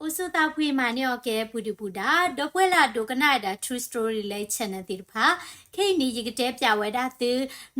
အိၣ်ဆူၣ်သးဖှံမၤန့ၢ်အီၤကဲ ပူၤဒုၣ်ပူၤဒါ ဒီပုၢ်ဝဲၢ်လၢအဒိကနၣ်ဝဲဒၣ် True Story လၢ channel သ့ၣ်တဖၣ်, ခဲအံၤန့ၣ် ယကတဲပၠးဝဲဒၣ်သု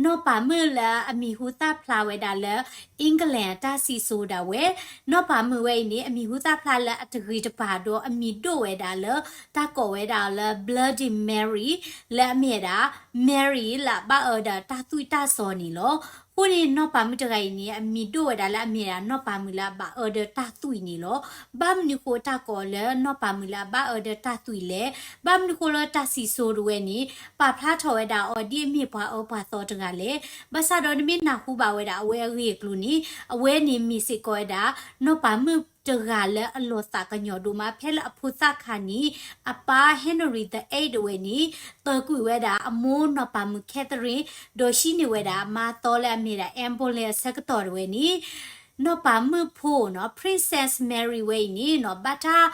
နီၢ်ပၤမုၣ်လၢအမံၤဟူသၣ်ဖျါဝဲဒၣ်လၢ England အတၢ်စံၣ်စိၤဒၣ်ဝဲ, နီၢ်ပၤမုၣ်ဝဲအံၤန့ၣ် အမံၤဟူသၣ်ဖျါလၢအတဂ့ၤတပၤဒီးအမံၤဒိၣ်ဝဲဒၣ်လၢ တၢ်ကိးဝဲဒၣ်အီၤလၢ Bloody Mary လၢအမ့ၢ်ဝဲဒၣ် Mary လၢအဘၣ်အၢဒီးတၢ်သွံၣ်တၢ်စီၤန့ၣ်လီၤ. အဃိန့ၣ် နီၢ်ပၤမုၣ်တဂၤအံၤန့ၣ် အမံၤဒိၣ်ဝဲဒၣ်လၢအမ့ၢ်ဝဲဒၣ်နီၢ်ပၤမုၣ်လၢအဘၣ်အၢဒီးတၢ်သွံၣ်န့ၣ်လီၤ. ဘၣ်မနုၤဃိတၢ်ကိးလၢနီၢ်ပၤမုၣ်လၢအဘၣ်အၢဒီးတၢ်သွံၣ်လဲၣ်, ဘၣ်မနုၤဃိလၢတၢ်စံၣ်စိၤတဝဲန့ၣ် ပာ်ဖျါထီၣ်ဝဲဒၣ်အီၤဒ်အမ့ၢ်ပှၤအၢပှၤသီတဂၤလဲၣ်. ဘၣ်ဆၣ်ဒီးနမ့ၢ်နၢ်ဟူဘၣ်ဝဲဒၣ်အဝဲအဂ့ၢ်အကျိၤန့ၣ် အဝဲန့ၣ်မ့ၢ်စ့ၢ်ကီးဝဲဒၣ် နီၢ်ပၤမုၣ်တဂၤလၢအလီၤသးကညီၤဒိၣ်မး ဖဲလၢအဖိသၣ်ခါန့ၣ် အပၢ် Henry the eighth တဝဲန့ၣ် သးကွံာ်ဝဲဒၣ်အမိၢ်နီၢ်ပၤမုၣ် Catherine ဒီးဟံးန့ၢ်ဝဲဒၣ်အမါအသီလၢအမ့ၢ်ဒၣ် Anne Boleyn အဆၢကတီၢ်တဝဲန့ၣ် နီၢ်ပၤမုၣ်ဖိနီၤ Princess Mary ဝဲအံၤန့ၣ်နီၤ ဘၣ်တၢ်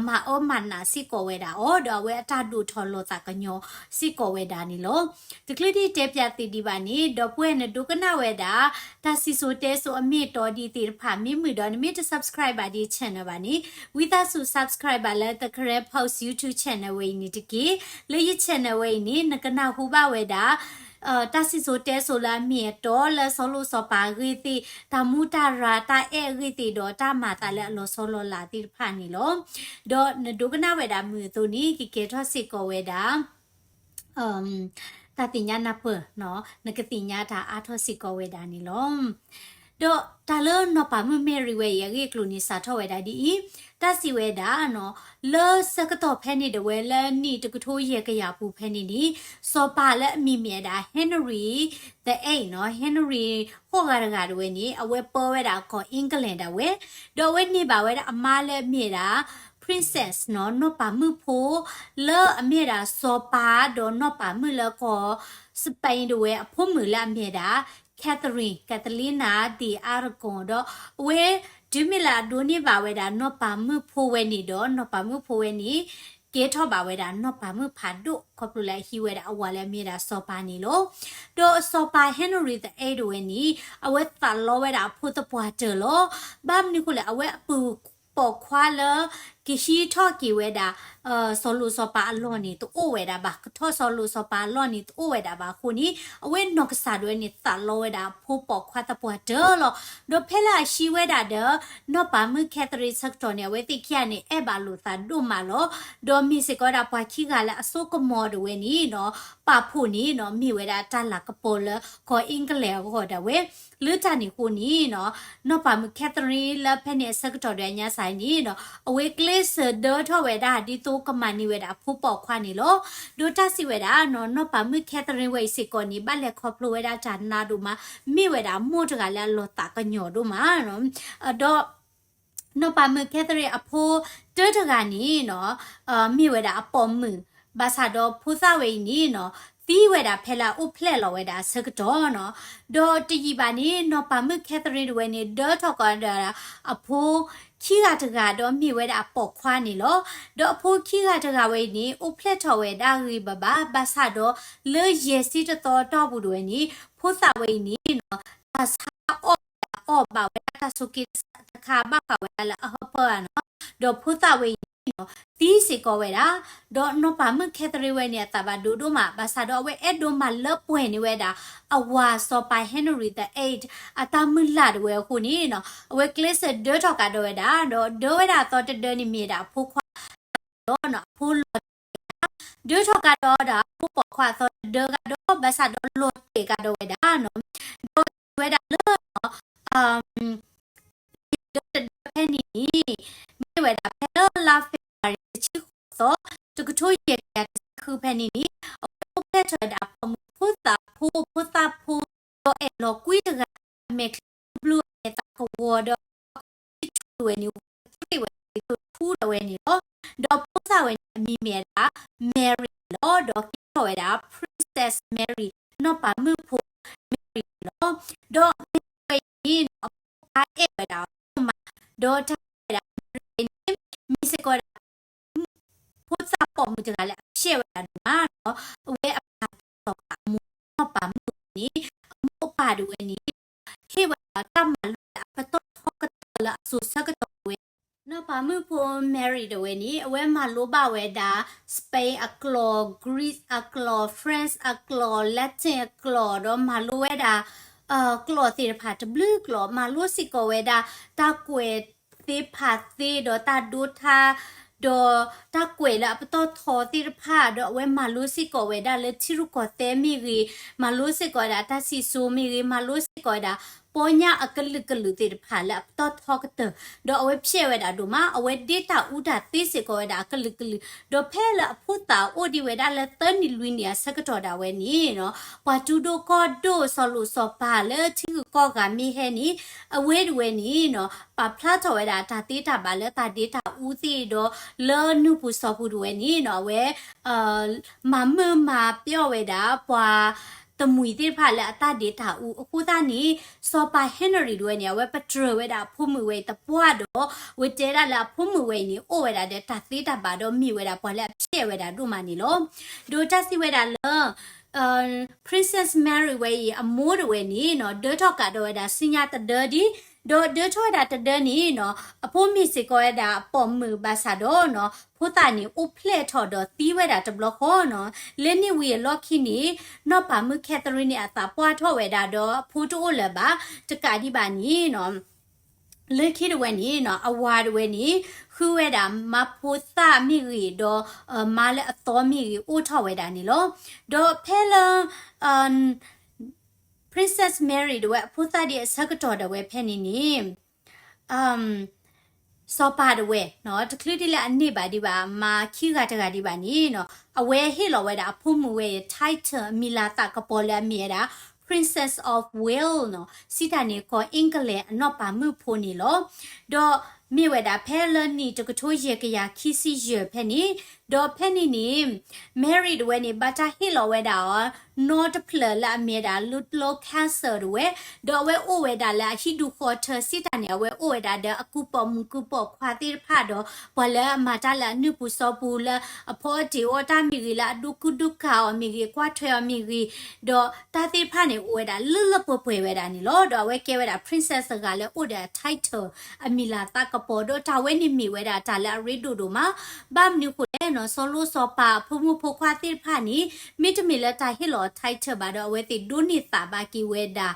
မၤအၢမၤနးစ့ၢ်ကီးဝဲဒၣ်အီၤ ဒီးအဝဲအတၢ်ဒိၣ်ထီၣ်လီၤသးကညီၤစ့ၢ်ကီးဝဲဒၣ်န့ၣ်လီၤ. တချုးဒံးတဲပၠးသ့ၣ်ဒံးဘၣ်န့ၣ် ဒီပုၢ်ဝဲၢ်နဒိကနၣ်ဝဲဒၣ် တၢ်စံၣ်စိၤတဲစိၤအမ့ၢ်အတီဒ်သ့ၣ်တဖၣ် မ့ၢ်မုာ်ဒီးနမ့ၢ်တ subscribe ဘၣ်ဒ် channel ဘၣ်န့ၣ် ဝံသးစူၤ subscribe ဘၣ်လၢ The Karen Post YouTube channel ဝဲအံၤန့ၣ်တက့ၢ်. လၢယ channel ဝဲအံၤန့ၣ် နကနၢ်ဟူဘၣ်ဝဲဒၣ် တၢ်စံၣ်စိၤတဲစိၤလၢအမ့ၢ်အတီလၢစီၤလိၣ်စီၤပၤအဂ့ၢ်သ့ၣ်, တၢ်မူတၢ်ရၤတၢ်အဲၣ်အဂ့ၢ်သ့ၣ်ဒီး တၢ်မၤသးလၢအလီၤဆီလီၤလးသ့ၣ်တဖၣ်န့ၣ်လီၤ. ဒီးနဒိကနၣ်ဝဲဒၣ်မုာ်အသိးန့ၣ် ကကဲထီၣ်စ့ၢ်ကီးဝဲဒၣ် တၢ်သ့ၣ်ညါနၢ်ပၢၢ်, နကသ့ၣ်ညါတၢ်အါထီၣ်စ့ၢ်ကီးဝဲဒၣ်န့ၣ်လီၤ. ဒီးတၢ်လၢနီၢ်ပၤမုၣ် Mary ဝဲအံၤအဂ့ၢ်အကျိၤန့ၣ် စးထီၣ်ဝဲဒၣ်ဒ်အံၤ, တၢ်စံးဝဲဒၣ် လၢဆၢကတီၢ်ဖဲန့ၣ်တဝဲလၢနံၣ်တကထိယဲၢ်ကယၤပူၤဖဲန့ၣ်န့ၣ် စီၤပၤလၢအမံၤမ့ၢ်ဝဲဒၣ် Henry the eighth နီၤ, Henry ဃိးဂၤတဂၤတဝဲန့ၣ် အဝဲပၢဝဲဒၣ်ကီၢ် England ဒၣ်ဝဲ, ဒီးအဝဲန့ၢ်ဘၣ်ဝဲဒၣ်အမါလၢ အမ့ၢ်ဝဲဒၣ် Princess နီၤ, နီၢ်ပၤမုၣ်ဖိ လၢအမ့ၢ်ဝဲဒၣ်စီၤပၤ ဒီးနီၢ်ပၤမုၣ်လၢကီၢ် Spain တဝဲအဖိမုၣ်လၢအမ့ၢ်ဝဲဒၣ် Catherine Catalina de Aragon ဒီးအဝဲ တုၤမ့ၢ်လၢအဒိးန့ၢ်ဘၣ်ဝဲဒၣ်နီၢ်ပၤမုၣ်ဖိဝဲန့ၣ်ဒီး နီၢ်ပၤမုၣ်ဖိဝဲန့ၣ် ကဲထီၣ်ဘၣ်ဝဲဒၣ်နီၢ်ပၤမုၣ်ဖးဒိၣ် ခီဖျိလၢအဟံးဝဲဒၣ်အဝၤလၢအမ့ၢ်ဝဲဒၣ်စီၤပၤန့ၣ်လီၤ. ဒီးစီၤပၤ Henry the eighth တဝဲန့ၣ် အဝဲသးလီဝဲဒၣ်အဖိသပှၢ်တၢၢ်လီၤ. ဘၣ်မနုၤအဃိလဲၣ်, အဝဲအပုၢ်ပိာ်ခွါလၢ ကဟံးထီၣ်က့ၤဝဲဒၣ် စီၤလိၣ်စီၤပၤအလီၢ်န့ၣ် တအိၣ်ဝဲဒၣ်ဘၣ်, ကထီၣ်စီၤလိၣ်စီၤပၤအလီၢ်န့ၣ် တအိၣ်ဝဲဒၣ်ဘၣ်အဃိန့ၣ် အဝဲနီၢ်ကစၢ်ဒၣ်ဝဲန့ၣ် သးလီဝဲဒၣ်အဖိပိာ်ခွါသပှၢ်တၢၢ်လီၤ. ဒီးဖဲလၢအဟံးဝဲဒၣ်ဒီး နီၢ်ပၤမုၣ် Catherine ဆၢကတီၢ်န့ၣ် အဝဲသ့ၣ်ခံဂၤန့ၣ် အဲၣ်ဘၣ်လိာ်သးဒိၣ်မးလီၤ. ဒီးမ့ၢ်စ့ၢ်ကီးဝဲဒၣ်ပှၤခံဂၤလၢအစိကမီၤဒၣ်ဝဲန့ၣ်နီၤ ပာ်ဖှိၣ်န့ၣ်နီၤ မ့ၢ်ဝဲဒၣ်တၢ်လၤကပီၤလၢကီၢ် England အဂီၢ်ဒၣ်ဝဲ. လၢတၢ်န့ၣ်အဃိန့ၣ်နီၤ နီၢ်ပၤမုၣ် Catherine လၢဖဲန့ၣ်အဆၢကတီၢ်ဒီးအညါစ့ၢ်န့ၣ်နီၤ အဝဲကျဲးစၢးဒၢထီၣ်ဝဲဒၣ်ဒ်သိးကမၤန့ၢ်ဝဲဒၣ်အဖိပိာ်ခွါန့ၣ်လီၤ. ဒီးတၢ်စံးဝဲဒၣ်နီၤ နီၢ်ပၤမုၣ် Catherine ဝဲအံၤစ့ၢ်ကီးန့ၣ် ဘၣ်လဲၤခီဖျိဝဲဒၣ်တၢ်နးဒိၣ်မး မ့ၢ်ဝဲဒၣ်မိၢ်တဂၤလၢအလီၤသးကညီၤဒိၣ်မးနီၤ. ဒီး နီၢ်ပၤမုၣ် Catherine အဖိတၢတဂၤန့ၣ်နီၤ မ့ၢ်ဝဲဒၣ်အပိာ်မုၣ်, ဘၣ်ဆၣ်ဒီးဖိသၣ်ဝဲအံၤန့ၣ်နီၤ သံဝဲဒၣ်ဖဲလၢအအိၣ်ဖျဲၣ်လီၤဝဲဒၣ်အဆၢကတီၢ်နီၤ. ဒီးတယံာ်ဘၣ်န့ၣ် နီၢ်ပၤမုၣ် Catherine တဝဲန့ၣ် ဒၢထီၣ်ကဒီးအဖိခံဂၤတဂၤဒီးမ့ၢ်ဝဲဒၣ်အပိာ်ခွါန့ၣ်လီၤ. ဒီးအဖိခံဂၤတဂၤဝဲအံၤန့ၣ် အိၣ်ဖျဲၣ်ထီၣ်ဝဲဒၣ်ဂ့ၤဂ့ၤဘၣ်ဘၣ်, ဘၣ်ဆၣ်ဒီးလၢယဲၢ်ဆံတသီအတီၢ်ပူၤတဝဲန့ၣ် ဖိသၣ်ဝဲအံၤန့ၣ်နီၤ တၢ်ဆါအီၣ်ဝဲဒၣ်အီၣ်ဘၣ်ဝဲဒၣ်တၢ်ဆိးက့တခါဘၣ်ဃးဝဲဒၣ်လၢအဟၢဖၢဧါနီၤ, ဒီးဖိသၣ်ဝဲအံၤန့ၣ်နီၤ သံစ့ၢ်ကီးဝဲဒၣ်, ဒီးနီၢ်ပၤမုၣ် Catherine ဝဲန့ၣ် အသးဘၣ်ဒိဒိၣ်မး, ဘၣ်ဆၣ်ဒီးအဝဲအဲၣ်ဒိးမးလၢပှဲၤန့ၢ်ဝဲဒၣ် အဝၤစီၤပၤ Henry the eighth အတၢ်မုၢ်လၢ်တဝဲအဃိန့ၣ်နီၤ အဝဲကျဲးစၢးဒၢထီၣ်ကဒီးဝဲဒၣ်, ဒီးဒၢဝဲဒၣ်အသီတဒၢန့ၣ်မ့ၢ်ဝဲဒၣ်အဖိခွါ ဒီးနီၤ အဖိလီၤတဲာ်ဝဲဒၣ်, ဒၢထီၣ်ကဒီးဒီးအဖိပိာ်ခွါအသီတဒၢကဒီး ဘၣ်ဆၣ်ဒီးလီၤတဲာ်ကဒီးဝဲဒၣ်နီၤ, ဒီးစံးဝဲဒၣ်လၢနီၤ ဒၢတဒၢဖဲန့ၣ်န့ၣ် မ့ၢ်ဝဲဒၣ်ဖဲလၢလါ February တဆံဃိးသီ တကထိယဲၢ်ကယၤတဆံဃုဖဲန့ၣ်န့ၣ် အဝဲအိၣ်ဖျဲၣ်ထီၣ်ဝဲဒၣ်ပိာ်မုၣ်ဖိသၣ်ဖိ ဖိသၣ်ဖိ ဒီးအဲၣ်လီၤကွံတဂၤ အမဲာ်ချံဘျုး အမဲာ်သၣ်ကဝီၤဒီး အထူဝဲန့ၣ် ဝဲသ့ၣ်ဝဲဒၣ်ထူဒၣ်ဝဲန့ၣ်လီၤ. ဒီးဖိသၣ်ဝဲန့ၣ် အမံၤမ့ၢ်ဝဲဒၣ် Mary န့ၣ်လီၤ. ဒီးကဲထီၣ်ဝဲဒၣ် Princess Mary နီၢ်ပၤမုၣ်ဖိ Mary န့ၣ်လီၤ. ဒီး Mary ဝဲအံၤန့ၣ် အဖိခွါအဲၣ်ဝဲဒၣ်အီၤဒိၣ်မး, ဒီးတၢ်ဝဲဒၣ် Mary န့ၣ် မ့ၢ်စ့ၢ်ကီးဒၣ် ဖိသၣ်ပိာ်မုၣ်တဂၤလၢအဖျဲၣ်ဝဲဒၣ်ဒိၣ်မးနီၤ, အဝဲအပၢ်စီၤပၤအမိၢ်နီၢ်ပၤမုၣ်န့ၣ် အမိၢ်အပၢ်တဝဲန့ၣ် ဟ့ၣ်ဝဲဒၣ်တၢ်မၤလိလၢအပတီၢ်ထီကတၢၢ်လၢအစိၤဆၢကတီၢ်ဝဲ, နီၢ် နီၢ်ပၤမုၣ်ဖိ Mary တဝဲန့ၣ် အဝဲမၤလိဘၣ်ဝဲဒၣ် Spain အကျိာ်, Greece အကျိာ်, France အကျိာ်, Latin အကျိာ် ဒီးမၤလိဝဲဒၣ် ကျိာ်သ့ၣ်တဖၣ်တဘျုးကျိာ်, မၤလိစ့ၢ်ကီးဝဲဒၣ် တၢ်ကွဲးသ့ၣ်ဖးသ့ ဒီးတၢ်ဒိထါ ဒီးတၢ်ကွဲးလၢအပတီၢ်ထီသ့ၣ်တဖၣ်, ဒီးအဝဲမၤလိစ့ၢ်ကီးဝဲဒၣ်လၢထံရူၢ်ကီၢ်သဲးမ့ၢ်ဂ့ၤ, မၤလိစ့ၢ်ကီးဝဲဒၣ်တၢ်စံၣ်စိၤမ့ၢ်ဂ့ၤ, မၤလိစ့ၢ်ကီးဝဲဒၣ် ပီညါအကလုာ်ကလုာ်သ့ၣ်တဖၣ်လၢအပတီၢ်ထီကတၢၢ်, ဒီးအဝဲဖျဲးဝဲဒၣ်ဒိၣ်မး, အဝဲဒ့တၢ်အူတၢ်သ့စ့ၢ်ကီးဝဲဒၣ်အကလုာ်ကလုာ်, ဒီးဖဲလၢအဖိသၣ်အိၣ်ဒံးဝဲဒၣ်လၢသၢနံၣ်လွံၢ်နံၣ်အဆၢကတီၢ်ဒၣ်ဝဲန့ၣ်နီၤ, ပှၤတူၢ်ဒိၣ်ကီၢ်ဒိၣ်စီၤလိၣ်စီၤပၤလၢထံဂုၤကီၢ်ဂၤမ့ၢ်ဟဲန့ၣ်, အဝဲတဝဲန့ၣ်နီၤ, ပာ်ဖျါထီၣ်ဝဲဒၣ်တၢ်သ့တၢ်ဘၣ်လၢတၢ်ဒ့တၢ်အူသ့ၣ်ဒီး လၢနုၢ်ပူၤစီၤပူၤတဝဲန့ၣ်နီၤ, အဝဲ မၤမုာ်မၤပျီၢ်ဝဲဒၣ် ပှၤတမှံၤသ့ၣ်တဖၣ်လၢအတၢ်ဒ့တၢ်အူအဃိသတးန့ၣ်, စီၤပၤ Henry တဝဲန့ၣ် အဝဲပတြၢၤဝဲဒၣ်အဖိမုၣ်ဝဲအံၤသပှၢ်ဒီး ဝဲတဲဒၣ်လၢအဖိမုၣ်ဝဲအံၤန့ၣ် အိၣ်ဝဲဒၣ်ဒီးတၢ်သ့တၢ်ဘၣ်ဒီးမ့ၢ်ဝဲဒၣ်ပှၤလၢအဖျဲးဝဲဒၣ်ဒိၣ်မးန့ၣ်လီၤ. ဒီးတၢ်စံးဝဲဒၣ်လၢ Princess Mary ဝဲအံၤအမိၢ်တဝဲန့ၣ်နီၤ, ဒၢထီၣ်ကးဒီးဝဲဒၣ်ဆူညါတဒၢဒံး, ဒီးဒၢထီၣ်ဝဲဒၣ်တဒၢန့ၣ်နီၤ, အဖိမ့ၢ်စ့ၢ်ကီးဝဲဒၣ်ပိာ်မုၣ်ဘၣ်ဆၣ်ဒီးနီၤ, ဖိသၣ်န့ၣ်အိၣ်ဖျဲၣ်ထီၣ်ဒီးသံဝဲဒၣ်တဘျီဃီနီၤ, လၢန့ၣ်ဝံၤအလီၢ်ခံန့ၣ်, နီၢ်ပၤမုၣ် Catherine န့ၣ် အသးပှၢ်ထီၣ်ဝဲဒၣ်ဒီးအဖိတအိၣ်လၢၤဘၣ်, တကးဒံးဘၣ်န့ၣ်နီၤ လၢခံတဝဲန့ၣ်နီၤ, အဝၤတဝဲန့ၣ် ဃုဝဲဒၣ်မါဖိသၣ်မ့ၢ်ဂ့ၤဒီး မါလၢအသီမ့ၢ်ဂ့ၤ အိၣ်ထီၣ်ဝဲဒၣ်န့ၣ်လီၤ. ဒီးဖဲလၢ Princess Mary တဝဲအဖိသၣ်ဒံးအဆၢကတီၢ်ဒၣ်ဝဲဖဲန့ၣ်န့ၣ် စီၤပၤတဝဲနီၤ, တချုးဒံးလၢအန့ၢ်ဘၣ်ဒံးဘၣ် မါခံဂၤတဂၤဒံးဘၣ်န့ၣ်နီၤ, အဝဲဟ့ၣ်လီၤဝဲဒၣ်အဖိမုၣ်ဝဲအံၤ title အမံၤလၤသးကပီၤလၢအမ့ၢ်ဝဲဒၣ် Princess of Wales နီၤ, စံးတၢ်န့ၣ်ကီး England အနီၢ်ပၤမုၣ်ဖိန့ၣ်လီၤ. ဒီးမ့ၢ်ဝဲဒၣ်ဖဲလၢနံၣ်တကထိယဲၢ်ကယၤခံဆံယဲၢ်ဖဲန့ၣ်, ဒီးဖဲန့ၣ်န့ၣ် Mary တဝဲန့ၣ် ဘၣ်တၢ်ဟ့ၣ်လီၤဝဲဒၣ်အီၤ နီတဖျၢၣ်လၢအမ့ၢ်ဝဲဒၣ် Ludlow Castle တဝဲ, ဒီးအဝဲအိၣ်ဝဲဒၣ်လၢအဟံၣ်ဒူၣ်ဃီထၢစံးတၢ်န့ၣ် အဝဲအိၣ်ဝဲဒၣ်ဒီးအကုပိာ်မုၣ်ကုပိာ်ခွါသ့ၣ်တဖၣ်ဒီး ပှၤလၢအမၤတၢ်လၢအနုၢ်ပူၤစီၤပူၤလၢအဖီအီၣ်တ့ၤအီၣ်တၢ်မ့ၢ်ဂ့ၤ လၢအဒိကူဒိကၤအီၤမ့ၢ်ဂ့ၤ ကွၢ်ထွဲအီၤမ့ၢ်ဂ့ၤ, ဒီးတၢ်သ့ၣ်တဖၣ်န့ၣ် အိၣ်ဝဲဒၣ်လၢလၢပှဲၤပှဲၤဝဲဒၣ်န့ၣ်လီၤ. ဒီးအဝဲကဲဝဲဒၣ် princess တဂၤလၢအိၣ်ဒီးအ title အမံၤလၤသးကပီၤ ဒီးတၢ်ဝဲန့ၣ်မ့ၢ်ဝဲဒၣ်တၢ်လၢအရ့ဒိၣ်ဒိၣ်မး, ဘၣ်မနုၤဃိလဲၣ်နီၤ, စီၤလိၣ်စီၤပၤအဖိမုၣ်ဖိခွါသ့ၣ်တဖၣ်န့ၣ် မ့တမ့ၢ်လၢတၢ်ဟ့ၣ်လီၤ title ဘၣ်ဒီး အဝဲသ့ၣ်ဒိးန့ၢ်သးဘၣ်က့ၤဝဲဒၣ်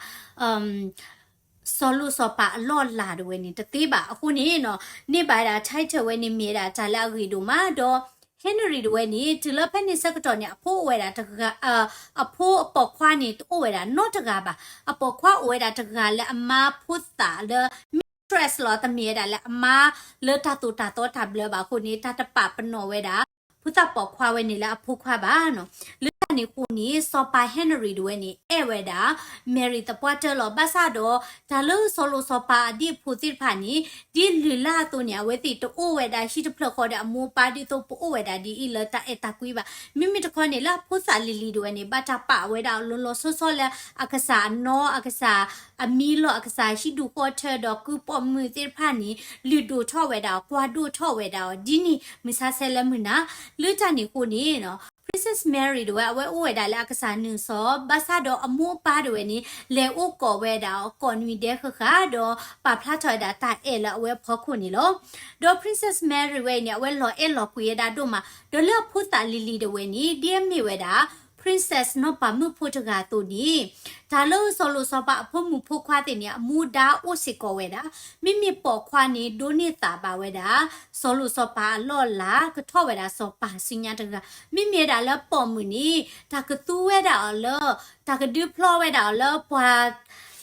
စီၤလိၣ်စီၤပၤအလီၢ်အလၤတဝဲန့ၣ်တသ့ဘၣ်. အဃိန့ၣ်နီၤ, န့ၢ်ဘၣ်ဝဲဒၣ် title ဝဲန့ၣ်မ့ၢ်ဝဲဒၣ်တၢ်လၢအဂ့ၤဒိၣ်မး, ဒီး Henry တဝဲန့ၣ် တုၤလၢဖဲန့ၣ်ဆၢကတီၢ်န့ၣ် အဖိအိၣ်ဝဲဒၣ်တဂၤ, အဖိအပိာ်ခွါန့ၣ် တအိၣ်ဝဲဒၣ်နီတဂၤဘၣ်. အပိာ်ခွါအိၣ်ဝဲဒၣ်တဂၤလၢအမါဖိသၣ်လၢ mistress လီၤ, တမ့ၢ်ဝဲဒၣ်လၢအမါလၢတၢ်သိၣ်တၢ်သီတၢ်ဘျၢဘၣ်အဃိန့ၣ် တၢ်တပာ်ပနီၣ်ဝဲဒၣ် ဖိသၣ်ပိာ်ခွါဝဲန့ၣ်လၢအဖိခွါဘၣ်နီၤ. လၢတၢ်န့ၣ်အဃိန့ၣ် စီၤပၤ Henry တဝဲန့ၣ် အဲၣ်ဝဲဒၣ် Mary သပှၢ်တၢၢ်လီၤ. ဘၣ်ဆၣ်ဒီး တၢ်လၢစီၤလိၣ်စီၤပၤအဒ့ဖိသ့ၣ်တဖၣ်န့ၣ် ဒ်လုၢ်လၢ်အသိးန့ၣ် အဝဲသ့ၣ်တအိၣ်ဝဲဒၣ်ဟံၣ်တဖျၢၣ်ဃီဒီးအမိၢ်အပၢ်ဒ်သိးပအိၣ်ဝဲဒၣ်ဒ်အံၤလၢတၢ်အဲၣ်တၢ်ကွံဘၣ်. မ့မ့ၢ်တခီန့ၣ် လၢအဖိသၣ်လံၤလံၤတဝဲန့ၣ် ဘၣ်တၢ်ပာ်ဝဲဒၣ်အီၤလီၤလီၤဆီဆီလၢအကစၢ်အနီၢ် အကစၢ်အမံလီၢ် အကစၢ်ဟံၣ်ဒူၣ်ဃီထၢဒီးကုပိာ်မုၣ်သ့ၣ်တဖၣ်န့ၣ် လုၢ်ဒိၣ်ထီၣ်ဝဲဒၣ်အီၤ ကွၢ်ဒိၣ်ထီၣ်ဝဲဒၣ်အီၤ ဒ်န့ၣ်မုၢ်ဆါဆဲးလၢမုၢ်နၤ. လၢတၢ်န့ၣ်အဃိန့ၣ်နီၤ Princess Mary တဝဲ အဝဲအိၣ်ဝဲဒၣ်လၢအကစၢ်နုာ်စီၤ ဘၣ်ဆၣ်ဒီးအမိၢ်အပၢ်တဝဲန့ၣ် လဲၤအိၣ်ကိးဝဲဒၣ်အီၤကိးနွံဒဲးဃၣ်ဃၣ်ဒီး ပာ်ဖျါထီၣ်ဝဲဒၣ်တၢ်အဲၣ်လၢအဝဲအဖီခိၣ်န့ၣ်လီၤ. ဒီး Princess Mary ဝဲအံၤန့ၣ် အဝဲလီၤအဲၣ်လီၤကွံာ်ဝဲဒၣ်ဒိၣ်မး ဒီးလၢအဖိသၣ်လံၤလံၤတဝဲန့ၣ် ဒ်အမ့ၢ်ဝဲဒၣ် princess နီၢ်ပၤမုၣ်ဖိတဂၤအသိးန့ၣ် တၢ်လၢစီၤလိၣ်စီၤပၤအဖိမုၣ်ဖိခွါသ့ၣ်န့ၣ် အမူဒါအိၣ်စ့ၢ်ကီးဝဲဒၣ်, မ့မ့ၢ်ပိာ်ခွါန့ၣ် ဒိးန့ၢ်သးဘၣ်ဝဲဒၣ် စီၤလိၣ်စီၤပၤအလီၢ်အလၤ ကထီၣ်ဝဲဒၣ်စီၤပၤဆူညါတဂၤ, မ့မ့ၢ်ဝဲဒၣ်လၢပိာ်မုၣ်န့ၣ် တၢ်ကသူဝဲဒၣ်အီၤလၢ တၢ်ကဒုးဖျီဝဲဒၣ်အီၤလၢပှၤ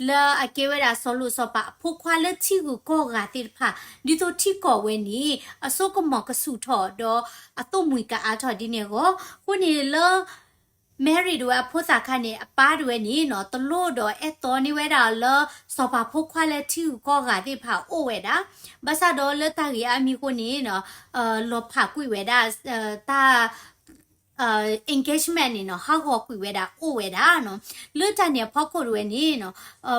လၢအကဲဝဲဒၣ်စီၤလိၣ်စီၤပၤအဖိခွါလၢထံဂုၤကီၢ်ဂၤသ့ၣ်တဖၣ် ဒ်သိးထံကီၢ်ဝဲန့ၣ် အစိကမီၤကဆူၣ်ထီၣ်ဒီးအသိၣ်မှံၤကအါထီၣ်ဒ်န့ၣ်အဂီၢ်, အဃိန့ၣ်လၢ Mary တဝဲအဖိသၣ်ခါန့ၣ် အပၢ်တဝဲန့ၣ်နီၤ တလိၣ်ဒီးအဲၣ်တီန့ၢ်ဝဲဒၣ်အီၤလၢ စီၤပၤဖိခွါလၢထံဂုၤကီၢ်ဂၤသ့ၣ်တဖၣ်အိၣ်ဝဲဒၣ်, ဘၣ်ဆၣ်ဒီးလၢတၢ်ဂ့ၢ်အါမံၤအဃိန့ၣ်နီၤ လီၤဖးကွံာ်ဝဲဒၣ် တၢ် engagement န့ၣ်နီၤ ဟးဂီၤကွံာ်ဝဲဒၣ်အိၣ်ဝဲဒၣ်နီၤ, လၢတၢ်န့ၣ်အဖီခိၣ်တဝဲန့ၣ်နီၤ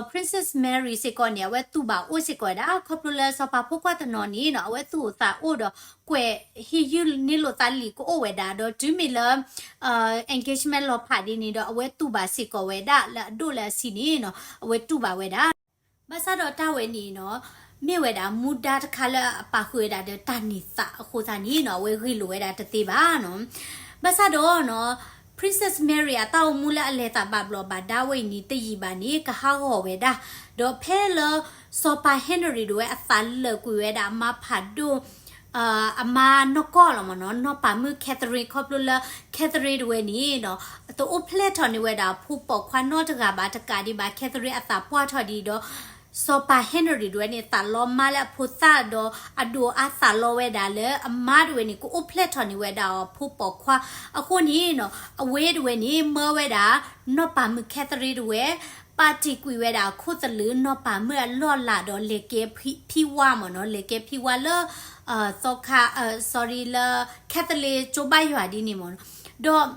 Princess Mary စ့ၢ်ကီးန့ၣ် အဝဲတူၢ်ဘၣ်အိၣ်စ့ၢ်ကီးဝဲဒၣ် ခီဖျိလၢစီၤပၤဖိခွါတနီၤန့ၣ်နီၤ အဝဲသူၣ်အိၣ်သးအိၣ်ဒီး ကွဲးဟ့ၣ်ယုၢ်န့ၢ်လိာ်သးလံာ်ကအိၣ်ဝဲဒၣ် ဒီးတုၤမ့ၢ်လၢ engagement လီၤဖးဒ်န့ၣ်ဒီး အဝဲတူၢ်ဘၣ်စ့ၢ်ကီးဝဲဒၣ်လၢအဒိၣ်လၢအဆံးန့ၣ်နီၤ အဝဲတူၢ်ဘၣ်ဝဲဒၣ် ဘၣ်ဆၣ်ဒီးတၢ်ဝဲန့ၣ်နီၤ မ့ၢ်ဝဲဒၣ်မူဒါတခါလၢအပာ်ဃုာ်ဝဲဒၣ်ဒီးတၢ်န့ၢ်သးအဃိသတးန့ၣ်နီၤ အဝဲဂ့ၢ်လိာ်ဝဲဒၣ်တသ့ဘၣ်နီၤ. ဘၣ်ဆၣ်ဒီးနီၤ Princess Mary အတၢ်အိၣ်မူလၢအလဲၤသးဘၣ်ဘျီးဘၣ်ဒါဝဲအံၤန့ၣ် တယံာ်ဘၣ်န့ၣ် ကဟးဂီၤဝဲဒၣ်, ဒီးဖဲလၢစီၤပၤ Henry တဝဲအသးလၢာ်ကွံာ်ဝဲဒၣ်အမါဖးဒိၣ် အမါနီၢ်ကီၢ်လီၤမ့ၢ်နီၤ, နီၢ်ပၤမုၣ် Catherine ခီဖျိလၢ Catherine တဝဲန့ၣ်နီၤ တအိၣ်ဖျဲၣ်ထီၣ်န့ၢ်ဝဲဒၣ်ဖိပိာ်ခွါနီတဂၤဘၣ်တကးဒံးဘၣ် Catherine အသးပှၢ်ထီၣ်ဒ်ဒီး စီၤပၤ Henry တဝဲန့ၣ် သးလီမါလၢအဖိသၣ်ဒီး အဒိးအါသးလီဝဲဒၣ်လၢအမါတဝဲန့ၣ် ကအိၣ်ဖျဲၣ်ထီၣ်န့ၢ်ဝဲဒၣ်အီၤဖိပိာ်ခွါအဃိန့ၣ်နီၤ အဝဲတဝဲန့ၣ် မၢဝဲဒၣ် နီၢ်ပၤမုၣ် Catherine တဝဲ ပာ်တ့ၢ်ကွံာ်ဝဲဒၣ်အခိၣ်သလုး နီၢ်ပၤမုၣ်အလီၢ်လၤဒီးလဲၤကဲဖံဝါမ့ၢ်နီၤ, လဲၤကဲဖံဝါလၢ သီခါ sorry လၢ Catholic ကၠိဘါယွၤဒ်န့ၣ်မ့ၢ်နီၤ, ဒီး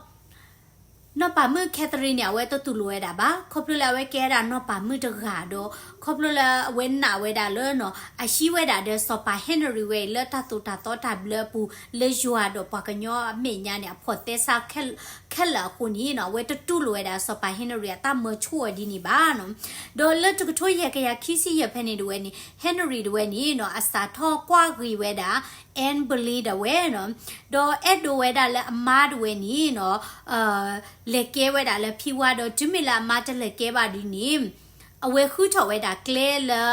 နီၢ်ပၤမုၣ် Catherine န့ၣ် အဝဲတတူၢ်လိာ်ဝဲဒၣ်ဘၣ်, ခီဖျိလၢအဝဲကဲဝဲဒၣ်နီၢ်ပၤမုၣ်တဂၤဒီး ခီဖျိလၢအဝဲနာ်ဝဲဒၣ်လၢနီၤ အဟံးဝဲဒၣ်ဒီးစီၤပၤ Henry ဝဲအံၤလၢတၢ်သိၣ်တၢ်သီတၢ်ဘျၢအပူၤ လၢယွၤဒီးပှၤကညီအမဲာ်ညါန့ၣ် အဖီၣ်သဲစးခဲလၢာ်အဃိန့ၣ်နီၤ အဝဲတတူၢ်လိာ်ဝဲဒၣ်စီၤပၤ Henry အတၢ်မၢဆိၣ်အီၤဒ်န့ၣ်ဘၣ်နီၤ. ဒီးလၢတကထိယဲၢ်ကယၤခံဆံယဲၢ်ဖဲန့ၣ်တဝဲန့ၣ် Henry တဝဲန့ၣ်နီၤ အစးထီၣ်ကွၢ်ဂ့ၤဝဲဒၣ် Anne Boleyn တဝဲနီၤ, ဒီးအဲၣ်ဒိးဝဲဒၣ်လၢအမါတဝဲန့ၣ်နီၤ လဲၤကဲဝဲဒၣ်လၢဖံဝါဒီး တုၤမ့ၢ်လၢအမါတလဲၤကဲဘၣ်ဒ်န့ၣ် အဝဲဃုထီၣ်ဝဲဒၣ်ကျဲလၢ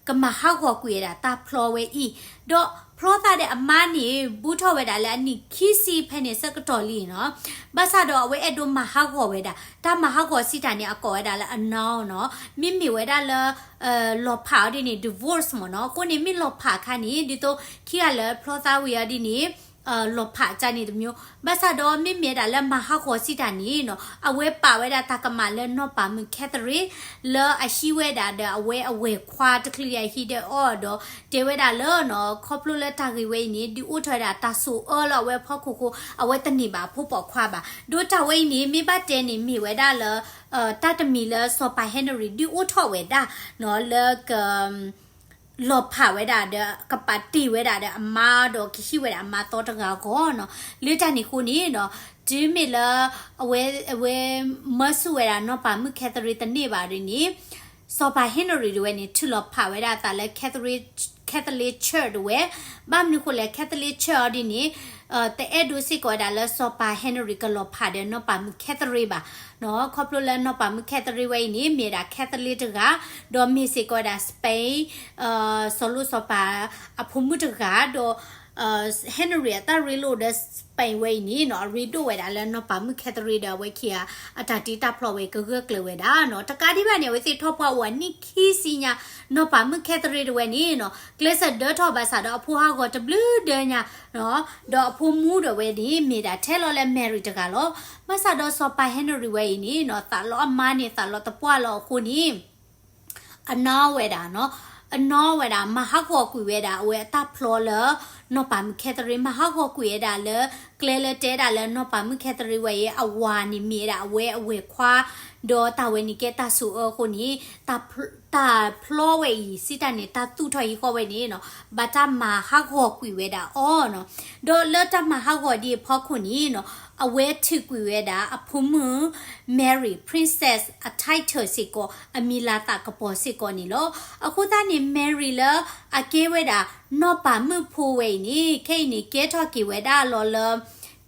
ကမၤဟးဂီၤကွံာ်ဝဲဒၣ်တၢ်ဖျီဝဲအံၤ, ဒီးဖျီသးဒီးအမါန့ၣ် ဘူးထီၣ်ဝဲဒၣ်လၢအနံၣ်ခံဆံဖဲန့ၣ်ဆၢကတီၢ်လံနီၤ, ဘၣ်ဆၣ်ဒီးအဝဲအဲၣ်ဒိးမၤဟးဂီၤဝဲဒၣ်, တၢ်မၤဟးဂီၤစံးတၢ်န့ၣ် အကိးဝဲဒၣ်လၢ annul နီၤ, မ့မ့ၢ်ဝဲဒၣ်လၢ လီၤဖးအီၤဒ်န့ၣ် divorce မ့ၢ်နီၤ, အဃိန့ၣ်မ့ၢ်လီၤဖးအခါန့ၣ် ဒ်သိးခံဂၤလၢဖျီသးဝံၤအီၤဒ်န့ၣ် လီၤဖးကန့ၣ်တမျိုး, ဘၣ်ဆၣ်ဒီးမ့မ့ၢ်ဒၣ်လၢမၤဟးဂီၤစံးတၢ်န့ၣ်နီၤ အဝဲပာ်ဝဲဒၣ်တၢ်ကမၣ်လၢနီၢ်ပၤမုၣ် Catherine လၢအဟံးဝဲဒၣ်ဒီးအဝဲအဝဲၢ်ခွါတချုးဒီးအဟံးဒီးအီၤဒီး တဲဝဲဒၣ်လၢနီၤ ခီဖျိလၢတၢ်ဂ့ၢ်ဝဲအံၤန့ၣ် ဒုးအိၣ်ထီၣ်ဝဲဒၣ်တၢ်ဆိၣ်အၢလၢအဝဲဖီခိၣ်ဃိ အဝဲတန့ၢ်ဘၣ်ဖိပိာ်ခွါဘၣ်, ဒီးတၢ်ဝဲအံၤန့ၣ် မ့ၢ်ဘၣ်တဲန့ၣ်မ့ၢ်ဝဲဒၣ်လၢ တၢ်တမံၤလၢစီၤပၤ Henry ဒုးအိၣ်ထီၣ်ဝဲဒၣ်နီၤ လၢက လီၤဖးဝဲဒၣ်ဒီး ကပာ်တ့ၢ်ဝဲဒၣ်ဒီးအမါဒီးကဟံးဝဲဒၣ်အမါသီတဂၤအဂီၢ်နီၤ, လၢတၢ်န့ၣ်အဃိန့ၣ်နီၤ တုၤမ့ၢ်လၢ အဝဲ အဝဲမၢဆူၣ်ဝဲဒၣ်နီၢ်ပၤမုၣ် Catherine တန့ၢ်ဘၣ်ဒ်န့ၣ် စီၤပၤ Henry တဝဲန့ၣ် ထုးလီၤဖးဝဲဒၣ်အသးလၢ Catholic Catholic Church တဝဲ, ဘၣ်မနုၤဃိလဲၣ် Catholic Church အီၤဒ်န့ၣ် တအဲၣ်ဒိးစ့ၢ်ကီးဝဲဒၣ်လၢစီၤပၤ Henry ကလီၤဖးဒီးနီၢ်ပၤမုၣ် Catherine ဘၣ်နီၤ, ခီဖျိလၢနီၢ်ပၤမုၣ် Catherine ဝဲအံၤန့ၣ် မ့ၢ်ဝဲဒၣ် Catholic တဂၤ, ဒီးမ့ၢ်စ့ၢ်ကီးဝဲဒၣ် Spain စီၤလိၣ်စီၤပၤအဖိမုၣ်တဂၤ, ဒီး Henry အတၢ်ရ့လိာ်ဒီး Spain ဝဲအံၤန့ၣ်နီၤ အရ့ဒိၣ်ဝဲဒၣ်လၢနီၢ်ပၤမုၣ် Catherine ဒီးအဝဲခံဂၤ အတၢ်တ့တၢ်ဖျီဝဲကဂၢၢ်ကျၢၤဝဲဒၣ်နီၤ, တကးဒံးဘၣ်န့ၣ် အဝဲသ့ၣ်ထီၣ်ပှၢ်အိၣ်အနံၣ်ခံဆံညါ, နီၢ်ပၤမုၣ် Catherine တဝဲန့ၣ်နီၤ ကျဲးစၢးဒၢထီၣ်ဘၣ်ဆၣ်ဒီးအဖိဟးဂီၤတဘျုးဒၢညါနီၤ, ဒီးအဖိမူဒီးဝဲန့ၣ် မ့ၢ်ဒၣ်ထဲလီၤလၢ Mary တဂၤလီၤ, ဘၣ်ဆၣ်ဒီးစီၤပၤ Henry ဝဲအံၤန့ၣ်နီၤ သးလီအမါန့ၣ် သးလီတပှၢ်လီၤအဃိန့ၣ် အနီၢ်ဝဲဒၣ်နီၤ, အနီၢ်ဝဲဒၣ် မၤဟးဂီၤကွံာ်ဝဲဒၣ်အဝဲအတၢ်ဖျီလၢ နီၢ်ပၤမုၣ် Catherine မၤဟးဂီၤကွံာ်ဝဲဒၣ်လၢ ကျဲလၢတဲဒၣ်လၢနီၢ်ပၤမုၣ် Catherine ဝဲအံၤ အဝၤန့ၣ်မ့ၢ်ဝဲဒၣ်အဝဲအဝဲၢ်ခွါ, ဒီးတၢ်ဝဲန့ၣ်ကဲတၢ်ဆိၣ်အၢအဃိန့ၣ် တၢ်ဖျီဝဲအံၤ စံးတၢ်န့ၣ် တၢ်သူၣ်ထီၣ်ဟံၣ်ဃီဝဲန့ၣ်နီၤ ဘၣ်တၢ်မၤဟးဂီၤကွံာ်ဝဲဒၣ်အီၤနီၤ, ဒီးလၢတၢ်မၤဟးဂီၤဒ်အဖီခိၣ်န့ၣ်နီၤ အဝဲထုးကွံာ်ဝဲဒၣ်အဖိမုၣ် Mary Princess အ title စ့ၢ်ကီး အမံၤလၤသးကပီၤစ့ၢ်ကီးန့ၣ်လီၤ. အဃိသတးန့ၣ် Mary လၢအကဲဝဲဒၣ် နီၢ်ပၤမုၣ်ဖိဝဲအံၤန့ၣ် ခဲအံၤန့ၣ် ကဲထီၣ်က့ၤဝဲဒၣ်လီၤလၢ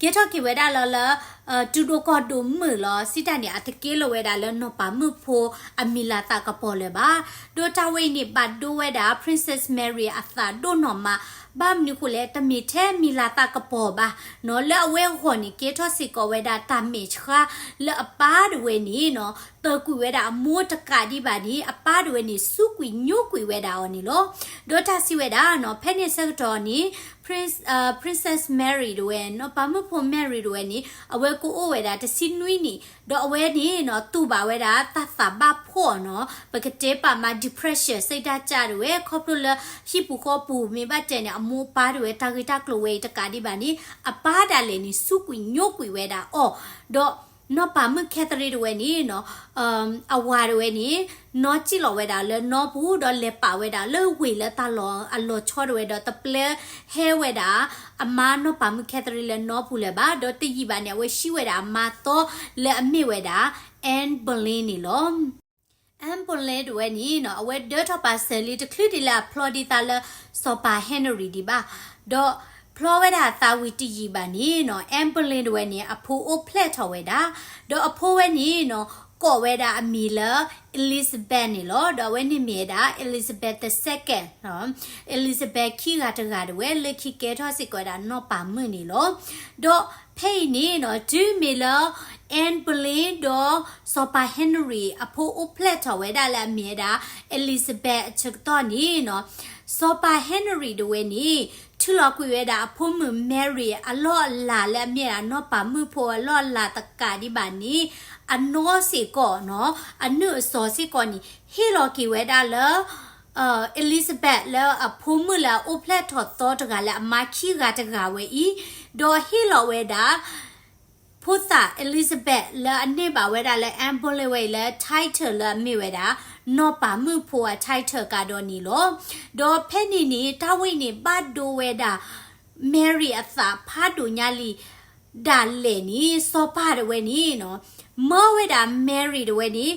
ကဲထီၣ်က့ၤဝဲဒၣ်လီၤလၢ တူၢ်ဒိၣ်ကီၢ်ဒိၣ်မုၣ်လီၤ. စံးတၢ်န့ၣ် အတကဲလီၤဝဲဒၣ်လၢနီၢ်ပၤမုၣ်ဖိအမံၤလၤသးကပီၤလၢၤဘၣ်. ဒီးတၢ်ဝဲအံၤန့ၣ် ဘၣ်ဒိဝဲဒၣ် Princess Mary အသးဒိၣ်နီၢ်မး, ဘၣ်မနုၤဃိလဲၣ် တမ့ၢ်ထဲမံၤလၤသးကပီၤဘၣ်နီၤ, လၢအဝဲအဂီၢ်န့ၣ် ကဲထီၣ်စ့ၢ်ကီးဝဲဒၣ်တၢ်မဲာ်ဆှး လၢအပၢ်တဝဲန့ၣ်နီၤ တၢၢ်ကွံာ်ဝဲဒၣ်အမိၢ်တကးဒံးဘၣ်န့ၣ် အပၢ်တဝဲန့ၣ် စူးကွံာ်ညိကွံာ်ဝဲဒၣ်အီၤန့ၣ်လီၤ. ဒီးတၢ်စံးဝဲဒၣ်နီၤ ဖဲန့ၣ်ဆၢကတီၢ်န့ၣ် Prince, Princess Mary တဝဲ နီၢ်ပၤမုၣ်ဖိ Mary တဝဲန့ၣ် အဝဲကအိၣ်ဝဲဒၣ်တဆံနွံနံၣ်, ဒီးအဝဲန့ၣ်နီၤ တူၢ်ဘၣ်ဝဲဒၣ်တၢ်သးဘၣ်ဖှီၣ်နီၤ, ပကတဲပာ်မး depression စံးတၢ်ကၢ်တဝဲ ခီဖျိလၢဟံၣ်ပူၤဃီပူၤ မ့ၢ်ဘၣ်တဲန့ၣ် အမိၢ်အပၢ်တဝဲ တၢ်ဂ့ၢ်တၢ်ကျိၤဝဲအံၤတကးဒံးဘၣ်န့ၣ် အပၢ်ဒၣ်လဲာ်န့ၣ် စူးကွံာ်ညိကွံာ်ဝဲဒၣ်အီၤ, ဒီးနီၢ်ပၤမုၣ် Catherine တဝဲန့ၣ်နီၤ အဝၤတဝဲန့ၣ် နီၢ်စံၣ်လီၤဝဲဒၣ်လၢနီပူၤ ဒီးလဲၤပာ်ဝဲဒၣ်လၢဝ့ၢ်လၢတၢ်လီၢ်အလီၤဆီတဝဲဒီး တပျဲဟဲဝဲဒၣ် အမါနီၢ်ပၤမုၣ် Catherine လၢနီပူၤလၢၤဘၣ်, ဒီးတယံာ်ဘၣ်န့ၣ် အဝဲဟံးဝဲဒၣ်အမါသီလၢအမ့ၢ်ဝဲဒၣ် Anne Boleyn န့ၣ်လီၤ. Anne Boleyn တဝဲန့ၣ်နီၤ အဝဲဒၢထီၣ်ပာ်စၢၤလံတချုးဒံးလၢအဖျီဒံးသးလၢ စီၤပၤ Henry ဒံးဘၣ်. ဒီးဖျီဝဲဒၣ်သးဝံၤတယံာ်ဘၣ်န့ၣ်နီၤ Anne Boleyn တဝဲန့ၣ် အဖိအိၣ်ဖျဲၣ်ထီၣ်ဝဲဒၣ်, ဒီးအဖိဝဲန့ၣ်နီၤ ကိးဝဲဒၣ်အမံၤလၢ Elizabeth န့ၣ်လီၤ. ဒီးအဝဲန့ၣ်မ့ၢ်ဝဲဒၣ် Elizabeth the second နီၤ, Elizabeth ခံဂၤတဂၤတဝဲ လၢခံကဲထီၣ်စ့ၢ်ကီးဝဲဒၣ်နီၢ်ပၤမုၣ်န့ၣ်လီၤ. ဒီးဖဲအံၤန့ၣ်နီၤ တုၤမ့ၢ်လၢ Anne Boleyn ဒီးစီၤပၤ Henry အဖိအိၣ်ဖျဲၣ်ထီၣ်ဝဲဒၣ်လၢအမ့ၢ်ဝဲဒၣ် Elizabeth အဆၢကတီၢ်န့ၣ်နီၤ စီၤပၤ Henry တဝဲန့ၣ် ထုးလီၤကွံာ်ဝဲဒၣ်အဖိမုၣ် Mary အလီၢ်အလၤလၢအမ့ၢ်ဝဲဒၣ်နီၢ်ပၤမုၣ်ဖိအလီၢ်အလၤတကးဒံးဘၣ်န့ၣ် အနီၢ်စ့ၢ်ကီးနီၤ အနုာ်အစီၤစ့ၢ်ကီးန့ၣ် ဟ့ၣ်လီၤက့ၤဝဲဒၣ်လၢ Elizabeth လၢအဖိမုၣ်လၢအအိၣ်ဖျဲၣ်ထီၣ်သီတဂၤလၢအမါခံဂၤတဂၤဝဲအံၤ, ဒီးဟ့ၣ်လီၤဝဲဒၣ် ဖိသၣ် Elizabeth လၢအန့ၢ်ဘၣ်ဝဲဒၣ်လၢ Anne Boleyn ဝဲအံၤလၢ title လၢအမ့ၢ်ဝဲဒၣ် နီၢ်ပၤမုၣ်ဖိအ title ကဒီးန့ၣ်လီၤ. ဒီးဖဲန့ၣ်န့ၣ် တၢ်ဝဲအံၤန့ၣ် ဘၣ်ဒိဝဲဒၣ် Mary အသးဖးဒိၣ်ညါလံ ဒၣ်လဲာ်န့ၣ် စီၤပၤတဝဲန့ၣ်နီၤ မၢဝဲဒၣ် Mary တဝဲန့ၣ်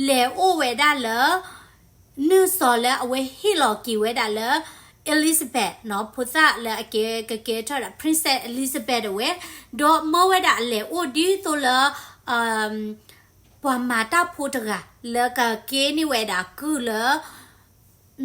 လဲၤအိၣ်ဝဲဒၣ်လၢ နုာ်စီၤလၢအဝဲဟ့ၣ်လီၤက့ၤဝဲဒၣ်လၢ Elizabeth နီၤ ဖိသၣ်လၢအကဲ ကကဲထီၣ်ဒၣ် Princess Elizabeth တဝဲ, ဒီးမၢဝဲဒၣ်အလဲၤအိၣ်ဒ်သိးလၢ ပှၤမၤတၢ်ဖိတဂၤ လၢကကဲန့ၢ်ဝဲဒၣ်ကုၢ်လၢ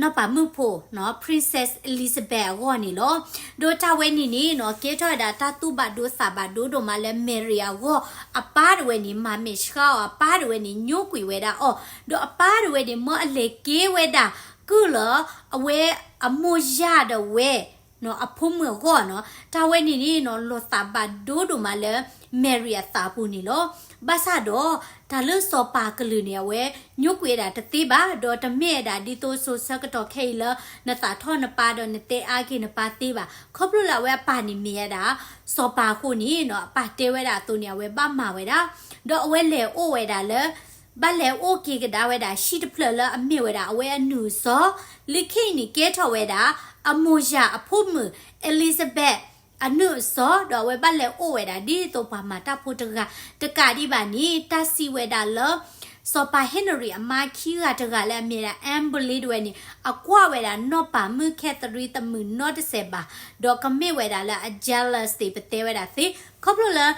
နီၢ်ပၤမုၣ်ဖိနီၤ Princess Elizabeth အဂီၢ်န့ၣ်လီၤ. ဒီးတၢ်ဝဲန့ၣ်န့ၣ်နီၤ ကဲထီၣ်ဝဲဒၣ်တၢ်သူၣ်ဘၣ်ဒိသးဘၣ်ဒိဒိၣ်မးလၢ Mary အဂီၢ်, အပၢ်တဝဲန့ၣ် မၤမဲာ်ဆှးအီၤ, အပၢ်တဝဲန့ၣ် ညိကွံာ်ဝဲဒၣ်အီၤ, ဒီးအပၢ်တဝဲန့ၣ် မၢအလဲၤကဲဝဲဒၣ် ကုၢ်လၢ အဝဲအမိၢ်ယၢ်တဝဲ နီၤ အဖိမုၣ်အဂီၢ်နီၤ, တၢ်ဝဲန့ၣ်န့ၣ်နီၤ လီၤသးဘၣ်ဒိဒိၣ်မးလၢ Mary အသးပူၤန့ၣ်လီၤ. ဘၣ်ဆၣ်ဒီး တၢ်လၢစီၤပၤကလုာ်န့ၣ် အဝဲညိကွံာ်ဝဲဒၣ်တသ့ဘၣ်, ဒီးတမ့ၢ်ဝဲဒၣ်ဒ်သိးစိၤဆၢကတီၢ်ခဲအံၤလၢ နသးထီၣ်နပၢ်ဒီးနတဲအါက့ၤနပၢ်သ့ဘၣ်. ခီဖျိလၢအဝဲအပၢ်န့ၣ်မ့ၢ်ဝဲဒၣ် စီၤပၤအဃိန့ၣ်နီၤ အပၢ်တဲဝဲဒၣ်အသိးန့ၣ် အဝဲဘၣ်မၤဝဲဒၣ်, ဒီးအဝဲလဲၤအိၣ်ဝဲဒၣ်လၢ ဘၣ်လဲၤအိၣ်က့ၤကဒါဝဲဒၣ် ဟံၣ်တဖျၢၣ်လၢအမ့ၢ်ဝဲဒၣ် အဝဲအနုာ်စီၤ, လၢခံအံၤန့ၣ် ကဲထီၣ်ဝဲဒၣ် အမိၢ်ယၢ်အဖိမုၣ် Elizabeth အနုာ်အစီၤ, ဒီးအဝဲဘၣ်လဲၤအိၣ်ဝဲဒၣ် ဒ်သိးပှၤမၤတၢ်ဖိတဂၤ, တကးဒံးဘၣ်န့ၣ် တၢ်စံးဝဲဒၣ်လၢ စီၤပၤ Henry အမါခံဂၤတဂၤလၢအမ့ၢ်ဒၣ် Anne Boleyn တဝဲန့ၣ် အကွၢ်ဝဲဒၣ်နီၢ်ပၤမုၣ် Catherine တမုာ်နီတစဲးဘၣ်, ဒီးကမ့ၢ်ဝဲဒၣ်လၢအ jealous သ့ၣ် ပတဲဝဲဒၣ်သ့, ခီဖျိလၢ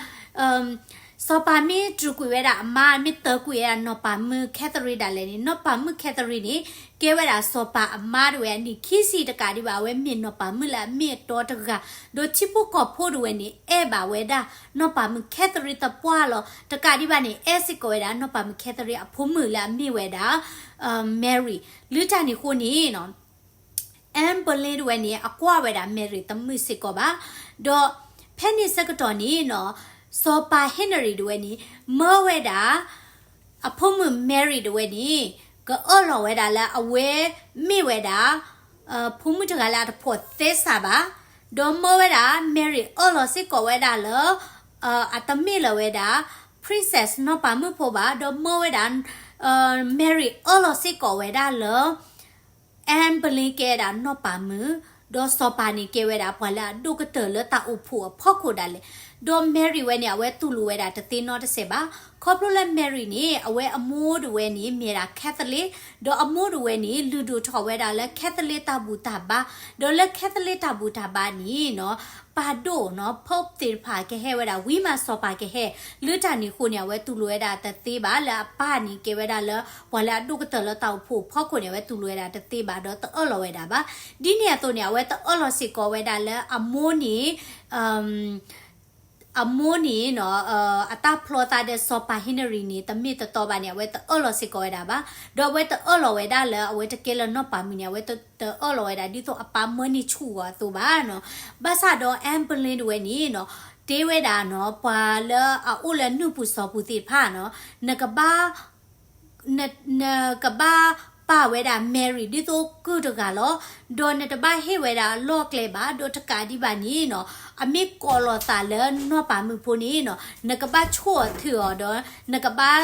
စီၤပၤမ့ၢ်တြူာ်ကွံာ်ဝဲဒၣ်အမါ မ့ၢ်တၢၤကွံာ်ဝဲဒၣ်နီၢ်ပၤမုၣ် Catherine ဒၣ်လဲာ်န့ၣ် နီၢ်ပၤမုၣ် Catherine န့ၣ် ကဲဝဲဒၣ်စီၤပၤအမါတဝဲအနံၣ်ခံဆံတကးဒံးဘၣ် အဝဲမ့ၢ်နီၢ်ပၤမုၣ်လၢအမ့ၢ်အတီတဂၤ, ဒီးထံဖိကီၢ်ဖိတဝဲန့ၣ် အဲၣ်ဘၣ်ဝဲဒၣ် နီၢ်ပၤမုၣ် Catherine သပှၢ်လီၤ. တကးဒံးဘၣ်န့ၣ် အဲၣ်စ့ၢ်ကီးဝဲဒၣ် နီၢ်ပၤမုၣ် Catherine အဖိမုၣ်လၢအမ့ၢ်ဝဲဒၣ် Mary လၢတၢ်န့ၣ်အဃိန့ၣ်နီၤ Anne Boleyn တဝဲန့ၣ် အကွၢ်ဝဲဒၣ် Mary တမုာ်စ့ၢ်ကီးဘၣ်. ဒီးဖဲန့ၣ်ဆၢကတီၢ်န့ၣ်နီၤ စီၤပၤ Henry တဝဲန့ၣ် မၢဝဲဒၣ် အဖိမုၣ် Mary တဝဲန့ၣ် ကအၢၣ်လီၤဝဲဒၣ်လၢအဝဲမ့ၢ်ဝဲဒၣ် ဖိမုၣ်တဂၤလၢအတဖိးသဲစးဘၣ်. ဒီးမၢဝဲဒၣ် Mary အၢၣ်လီၤစ့ၢ်ကီးဝဲဒၣ်လၢ အတမ့ၢ်လၢၤဝဲဒၣ် princess နီၢ်ပၤမုၣ်ဖိဘၣ်. ဒီးမၢဝဲဒၣ် Mary အၢၣ်လီၤစ့ၢ်ကီးဝဲဒၣ်လၢ Anne Boleyn ကဲဝဲဒၣ်နီၢ်ပၤမုၣ်, ဒီးစီၤပၤန့ၣ်ကဲဝဲဒၣ်ပှၤလၢအဒိၣ်ကတၢၢ်လၢတၢ်အိၣ်ဖှိၣ်အဖီခိၣ်ဒၣ်လဲာ်. ဒီး Mary ဝဲန့ၣ် အဝဲတူၢ်လိာ်ဝဲဒၣ်တသ့နီတစဲးဘၣ်. ခီဖျိလၢ Mary န့ၣ် အဝဲအမိၢ်တဝဲန့ၣ် မ့ၢ်ဝဲဒၣ် Catholic, ဒီးအမိၢ်တဝဲန့ၣ် လုၢ်ဒိၣ်ထီၣ်ဝဲဒၣ်လၢ Catholic တၢ်ဘူၣ်တၢ်ဘါ, ဒီးလၢ Catholic တၢ်ဘူၣ်တၢ်ဘါန့ၣ်နီၤ ပၢ်ဒိၣ်နီၤ Pope သ့ၣ်တဖၣ်ကဟဲဝဲဒၣ် ဝံမၤစီၤပၤကဟဲ, လၢတၢ်န့ၣ်အဃိန့ၣ် အဝဲတူၢ်လိာ်ဝဲဒၣ်တသ့ဘၣ် လၢအပၢ်န့ၣ်ကဲဝဲဒၣ်လၢ ပှၤလၢအဒိၣ်ကတၢၢ်လၢတၢ်အိၣ်ဖှိၣ်အဖီခိၣ်န့ၣ် အဝဲတူၢ်လိာ်ဝဲဒၣ်တသ့ဘၣ် ဒီးတအၢၣ်လီၤဝဲဒၣ်ဘၣ်. ဒ်န့ၣ်အသိးန့ၣ် အဝဲတအၢၣ်လီၤစ့ၢ်ကီးဝဲဒၣ်လၢအမိၢ်န့ၣ် အမိၢ်န့ၣ်နီၤ အတၢ်ဖျီသးဒီးစီၤပၤ Henry န့ၣ် တမ့ၢ်တတီဘၣ်န့ၣ် အဝဲတအၢၣ်လီၤစ့ၢ်ကီးဝဲဒၣ်ဘၣ်. ဒီးအဝဲတအၢၣ်လီၤဝဲဒၣ်လၢအဝဲတကဲလၢနီၢ်ပၤမုၣ်န့ၣ် အဝဲတအၢၣ်လီၤဝဲဒၣ် ဒ်သိးအပၢ်မၢန့ၢ်ဆူၣ်အီၤအသိးဘၣ်နီၤ. ဘၣ်ဆၣ်ဒီး Anne Boleyn တဝဲန့ၣ်နီၤ တဲဝဲဒၣ်နီၤ ပှၤလၢအအိၣ်လၢနုၢ်ပူၤစီၤပူၤသ့ၣ်တဖၣ်နီၤ နကဘၣ် န နကဘၣ်ပာ်ဝဲဒၣ် Mary ဒ်သိးကုၢ်တဂၤလီၤ. ဒီးနတဘၣ်ဟ့ၣ်ဝဲဒၣ်အလီၢ်အကျဲဘၣ်, ဒီးတကးဒံးဘၣ်န့ၣ်နီၤ အမ့ၢ်ကိးလီၤသးလၢနီၢ်ပၤမုၣ်ဖိန့ၣ်နီၤ နကဘၣ်ဆိၣ်အီၤထုးအီၤဒီး နကဘၣ်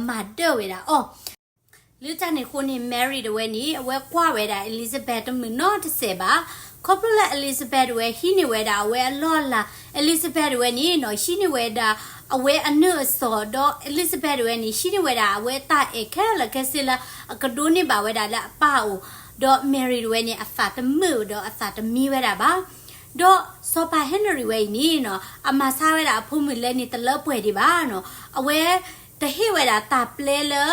မၤဒၢၣ်ဝဲဒၣ်အီၤ လၢတၢ်န့ၣ်အဃိန့ၣ် Mary တဝဲန့ၣ် အဝဲကွၢ်ဝဲဒၣ် Elizabeth တမုာ်နီတစဲးဘၣ်. ခီဖျိလၢ Elizabeth တဝဲ ဟံးန့ၢ်ဝဲဒၣ်အဝဲအလီၢ်အလၤ, Elizabeth တဝဲန့ၣ်နီၤ ဟံးန့ၢ်ဝဲဒၣ် အဝဲအနုာ်အစီၤ ဒီး Elizabeth တဝဲန့ၣ် ဟံးန့ၢ်ဝဲဒၣ်အဝဲတၢ်အဲၣ်ခဲလၢာ်ခဲဆ့လၢ အကဒိးန့ၢ်ဘၣ်ဝဲဒၣ်လၢအပၢ်အအိၣ်, ဒီး Mary တဝဲန့ၣ် အသးတမုာ်ဒီးအသးတမံဝဲဒၣ်ဘၣ်. ဒီးစီၤပၤ Henry ဝဲအံၤန့ၣ်နီၤ အမၤဆါဝဲဒၣ်အဖိမုၣ်လဲၤန့ၣ်တလၢပှဲၤဒံးဘၣ်နီၤ, အဝဲတဟ့ၣ်ဝဲဒၣ်တၢ်ပျဲလၢ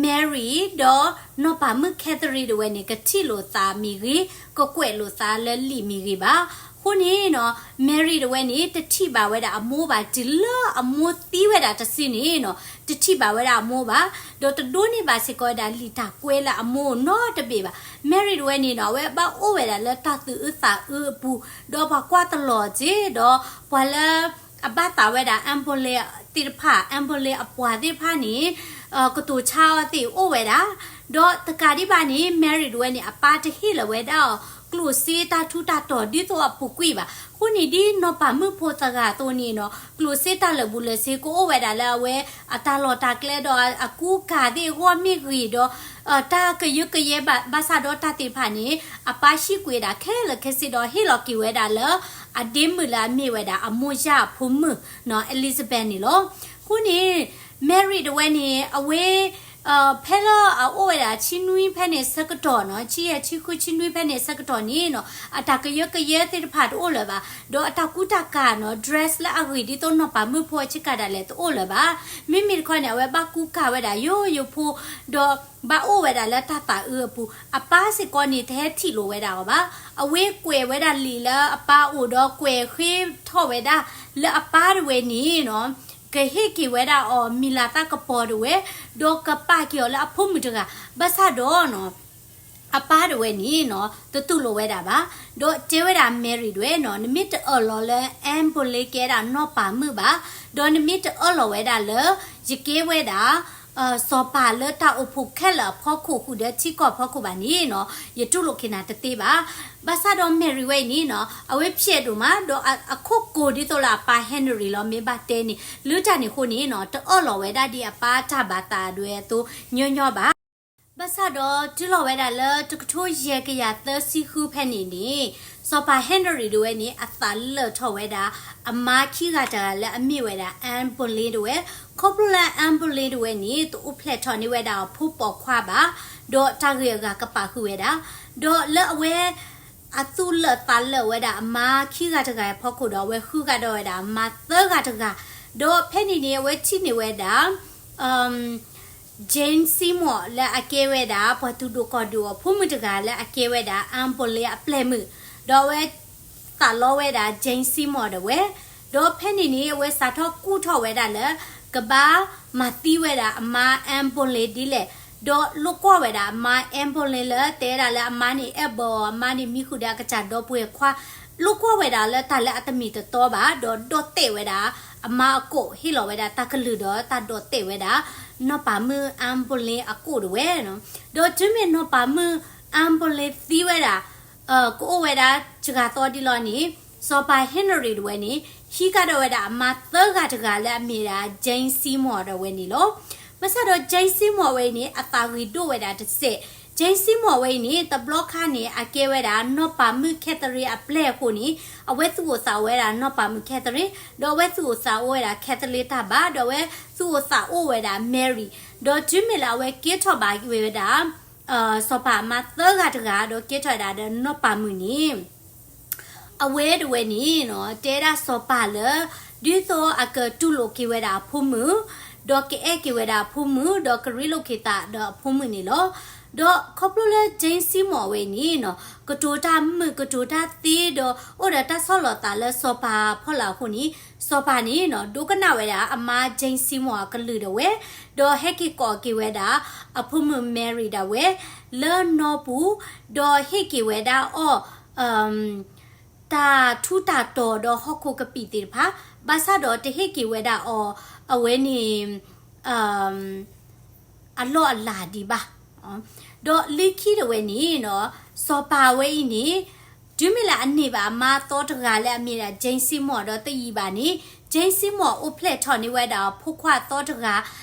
Mary ဒီးနီၢ်ပၤမုၣ် Catherine တဝဲန့ၣ် ကထံၣ်လိာ်သးမ့ၢ်ဂ့ၤ, ကကွဲးလိာ်သးလၢလံာ်မ့ၢ်ဂ့ၤဘၣ်. အဃိန့ၣ်နီၤ Mary တဝဲန့ၣ် တထံၣ်ဘၣ်ဝဲဒၣ်အမိၢ်ဘၣ် တုၤလၢအမိၢ်သံဝဲဒၣ်တစုန့ၣ်နီၤ တထံၣ်ဘၣ်ဝဲဒၣ်အမိၢ်ဘၣ်, ဒီးတဒိးန့ၢ်ဘၣ်စ့ၢ်ကီးဝဲဒၣ်လံာ်တၢ်ကွဲးလၢအမိၢ်နီတဘ့ၣ်ဘၣ်. Mary တဝဲန့ၣ်နီၤ အဝဲဘၣ်အိၣ်ဝဲဒၣ်လၢတၢ်သူၣ်အုးသးအုးအပူၤ, ဒီးပှၤကွၢ်တလီၤစ့ၢ်, ဒီးပှၤလၢအဘၣ်သးဝဲဒၣ် Anne Boleyn သ့ၣ်တဖၣ် Anne Boleyn အပှၤသ့ၣ်တဖၣ်န့ၣ် ကတိၤဆါအီၤသ့ၣ်အိၣ်ဝဲဒၣ်, ဒီးတကးဒံးဘၣ်န့ၣ် Mary တဝဲန့ၣ် အပၢ်တဟ့ၣ်လီၤဝဲဒၣ်အီၤ ကျိၣ်စ့တၢ်ထူးတၢ်တီၤဒ်သိးအပူၤကွံာ်ဘၣ်. အဃိန့ၣ်ဒ်နီၢ်ပၤမုၣ်ဖိသဂၤအသိးန့ၣ်နီၤ ကျိၣ်စ့တၢ်လၢာ်ဘူၣ်လၢာ်စ့ကအိၣ်ဝဲဒၣ်လၢအဝဲအတၢ်လီၢ်တၢ်ကျဲဒီးအကူအကၤသ့ၣ်အဂီၢ်မ့ၢ်ဂ့ၤဒီး တၢ်ကယၢကယဲဘၣ် ဘၣ်ဆၣ်ဒီးတၢ်သ့ၣ်တဖၣ်န့ၣ် အပၢ်ဟံးကွံာ်ဒၣ်ခဲလၢာ်ခဲဆ့ဒီးဟ့ၣ်လီၤက့ၤဝဲဒၣ်လၢ အဒ့မုၣ်လၢအမ့ၢ်ဝဲဒၣ်အမိၢ်ယၢ်အဖိမုၣ်နီၤ Elizabeth န့ၣ်လီၤ. အဃိန့ၣ် Mary တဝဲန့ၣ် အဝဲ ဖဲလၢအအိၣ်ဝဲဒၣ်ဆံနွံဖဲန့ၣ်ဆၢကတီၢ်နီၤ ဆံယဲၢ်ဆံဃုဆံနွံဖဲန့ၣ်ဆၢကတီၢ်န့ၣ်နီၤ အတၢ်ကယၢကယဲသ့ၣ်တဖၣ်တအိၣ်လၢၤဘၣ်, ဒီးအတၢ်ကူတၢ်ကၤနီၤ dress လၢအဂ့ၤဒ်သိးနီၢ်ပၤမုၣ်ဖိအဆ့ကၤဒၣ်လဲာ်တအိၣ်လၢၤဘၣ်. မ့မ့ၢ်တခီန့ၣ် အဝဲဘၣ်ကူကၤဝဲဒၣ်ယိယိဖိ ဒီးဘၣ်အိၣ်ဝဲဒၣ်လၢတၢ်သးအုးအပူၤ, အပၢ်စ့ၢ်ကီးန့ၣ် တဟဲထံၣ်လိာ်ဝဲဒၣ်အီၤဘၣ်. အဝဲကွဲးဝဲဒၣ်လံာ်လၢအပၢ်အအိၣ်ဒီးကွဲးဃ့ထီၣ်ဝဲဒၣ်လၢအပၢ်တဝဲန့ၣ်နီၤ ကဟ့ၣ်က့ၤဝဲဒၣ်အီၤမံၤလၤသၣ်ကပီၤတဝဲ, ဒီးကပာ်က့ၤအီၤလၢအဖိမုၣ်တဂၤ, ဘၣ်ဆၣ်ဒီးနီၤ အပၢ်တဝဲန့ၣ်နီၤ တတူၢ်လိာ်ဝဲဒၣ်ဘၣ်, ဒီးတဲဝဲဒၣ် Mary တဝဲနီၤ နမ့ၢ်တအၢၣ်လီၤလၢ Anne Boleyn ကဲဒၣ်နီၢ်ပၤမုၣ်ဘၣ်, ဒီးနမ့ၢ်တအၢၣ်လီၤဝဲဒၣ်လၢ ယကဲဝဲဒၣ် စီၤပၤလၢတၢ်အိၣ်ဖှိၣ်ခဲလၢာ်အဖီခိၣ်ဃုာ်ဒီးထံကီၢ်ဖီခိၣ်ဘၣ်န့ၣ်နီၤ ယတူၢ်လိာ်က့ၤနၤတသ့ဘၣ်. ဘၣ်ဆၣ်ဒီး Mary ဝဲအံၤန့ၣ်နီၤ အဝဲဖျဲးဒိၣ်မး ဒီးအခိၣ်ကိၤဒ်သိးလၢအပၢ် Henry လီၤ မ့ၢ်ဘၣ်တဲန့ၣ် လၢတၢ်န့ၣ်အဃိန့ၣ်နီၤ တအၢၣ်လီၤဝဲဒၣ်ဒ်အပၢ်တၢ်ဘၣ်သးဒၣ်ဝဲအသိးညီညီဘၣ်. ဘၣ်ဆၣ်ဒီးတုၤလီၤဝဲဒၣ်လၢတကထိယဲၢ်ကယၤသၢဆံဃုဖဲန့ၣ်န့ၣ် စီၤပၤ Henry ဒၣ်ဝဲန့ၣ် အသးလၢာ်ထီၣ်ဝဲဒၣ် အမါခံဂၤတဂၤလၢအမ့ၢ်ဝဲဒၣ် Anne Boleyn ဒၣ်ဝဲ, ခီဖျိလၢ Anne Boleyn ဒၣ်ဝဲန့ၣ် တအိၣ်ဖျဲၣ်ထီၣ်န့ၢ်ဝဲဒၣ်အဖိပိာ်ခွါဘၣ်, ဒီးတၢ်ဂ့ၢ်အဂၤကပာ်ဃုာ်ဝဲဒၣ်, ဒီးလၢအဝဲ အသူၣ်လၢာ်သးလၢာ်ဝဲဒၣ်အမါခံဂၤတဂၤအဖီခိၣ်ဒီး အဝဲဃုဂၤဒီးဝဲဒၣ်အမါသၢဂၤတဂၤ, ဒီးဖဲန့ၣ်န့ၣ် အဝဲထံၣ်န့ၢ်ဝဲဒၣ် Jane Seymour လၢအကဲဝဲဒၣ် ပှၤသူၣ်ဒိၣ်ကီၢ်ဒိၣ်အဖိမုၣ်တဂၤလၢအကဲဝဲဒၣ် Anne Boleyn အပျဲၢ်မုၣ်, ဒီးအဝဲသးလီဝဲဒၣ် Jane Seymour ဒၣ်ဝဲ, ဒီးဖဲန့ၣ်န့ၣ် အဝဲစးထီၣ်ကူၣ်ထီၣ်ဝဲဒၣ်လၢ ကဘၣ်မၤသံဝဲဒၣ်အမါ Anne Boleyn ဒ်လဲၣ်, ဒီးလိာ်ကွီၢ်ဝဲဒၣ်အမါ Anne Boleyn လၢတဲဝဲဒၣ်လၢအမါန့ၣ် အဲၣ်ဘၢအီၤ အမါန့ၣ် မံဃုာ်ဒီးအကစၢ်ဒီပုၢ်ဝဲၢ်ခွါ, လိာ်ကွီၢ်ဝဲဒၣ်လၢတၢ်လၢအတမ့ၢ်တတီဘၣ်, ဒီးဒိးတဲာ်ဝဲဒၣ်အမါအကိၣ်, ဟ့ၣ်လီၤဝဲဒၣ်တၢ်ကလုၢ်ဒီးတၢ်ဒိးတဲာ်ဝဲဒၣ် နီၢ်ပၤမုၣ် Anne Boleyn အကိၣ်ဒၣ်ဝဲ, ဒီးတုၤမ့ၢ်နီၢ်ပၤမုၣ် Anne Boleyn သံဝဲဒၣ် ကအိၣ်ဝဲဒၣ်တဂၤသီဒံးလီၤန့ၣ် စီၤပၤ Henry ဒၣ်ဝဲန့ၣ် ဟံးဃာ်ဒီးဝဲဒၣ်အမါသၢဂၤတဂၤလၢအမ့ၢ်ဝဲဒၣ် Jane Seymour ဒၣ်ဝဲန့ၣ်လီၤ. ဘၣ်ဆၣ်ဒီး Jane Seymour ဝဲအံၤန့ၣ် အသးဂ့ၤဒိၣ်ဝဲဒၣ်တစဲး, Jane Seymour ဝဲအံၤန့ၣ် တဘျီခါန့ၣ် အကဲဝဲဒၣ် နီၢ်ပၤမုၣ် Catherine အပျဲၢ်အဃိန့ၣ် အဝဲသူၣ်အိၣ်သးအိၣ်ဝဲဒၣ်နီၢ်ပၤမုၣ် Catherine, ဒီးအဝဲသူၣ်အိၣ်သးအိၣ်ဝဲဒၣ် Catherine တၢ်ဘၣ်, ဒီးအဝဲသူၣ်အိၣ်သးအိၣ်ဝဲဒၣ် Mary, ဒီးတုၤမ့ၢ်လၢအဝဲကဲထီၣ်ဘၣ်ဝဲဒၣ် စီၤပၤအမါသၢဂၤတဂၤ ဒီးကဲထီၣ်ဝဲဒၣ်ဒီးနီၢ်ပၤမုၣ်န့ၣ် အဝဲဒၣ်ဝဲန့ၣ်နီၤ တဲဒၣ်စီၤပၤလၢ ဒ်သိးအကတူၢ်လိာ်က့ၤဝဲဒၣ်အဖိမုၣ်, ဒီးကအဲၣ်က့ၤဝဲဒၣ်အဖိမုၣ်, ဒီးကရ့လိာ်က့ၤသးဒီးအဖိမုၣ်န့ၣ်လီၤ. ဒီးခီဖျိလၢ Jane Seymour ဝဲအံၤန့ၣ်နီၤ ကတိၤတၢ်မုာ်ကတိၤတၢ်သ့ဒီး အိၣ်ဒီးတၢ်ဆီၣ်လီၤသးလၢစီၤပၤအဖီလာ်အဃိန့ၣ် စီၤပၤန့ၣ်နီၤ ဒိကနၣ်ဝဲဒၣ်အမါ Jane Seymour အကလုၢ်ဒၣ်ဝဲ, ဒီးဟဲက့ၤကိးက့ၤဝဲဒၣ် အဖိမုၣ် Mary ဒၣ်ဝဲ လၢနီၢ်ပူၤ, ဒီးဟ့ၣ်က့ၤဝဲဒၣ်အီၤ တၢ်ထူးတၢ်တီၤဒီးဟီၣ်ခိၣ်ကပံာ်သ့ၣ်တဖၣ်, ဘၣ်ဆၣ်ဒီးတဟ့ၣ်က့ၤဝဲဒၣ်အီၤ အဝဲန့ၣ် အလီၢ်အလၤဒံးဘၣ်. ဒီးလၢခံဒၣ်ဝဲန့ၣ်နီၤ စီၤပၤဝဲအံၤန့ၣ် တုၤမ့ၢ်လၢအန့ၢ်ဘၣ်အမါသီတဂၤလၢအမ့ၢ်ဒၣ် Jane Seymour ဒီးတယံာ်ဘၣ်န့ၣ် Jane Seymour အိၣ်ဖျဲၣ်ထီၣ်န့ၢ်ဝဲဒၣ်ဖိခွါသီတဂၤ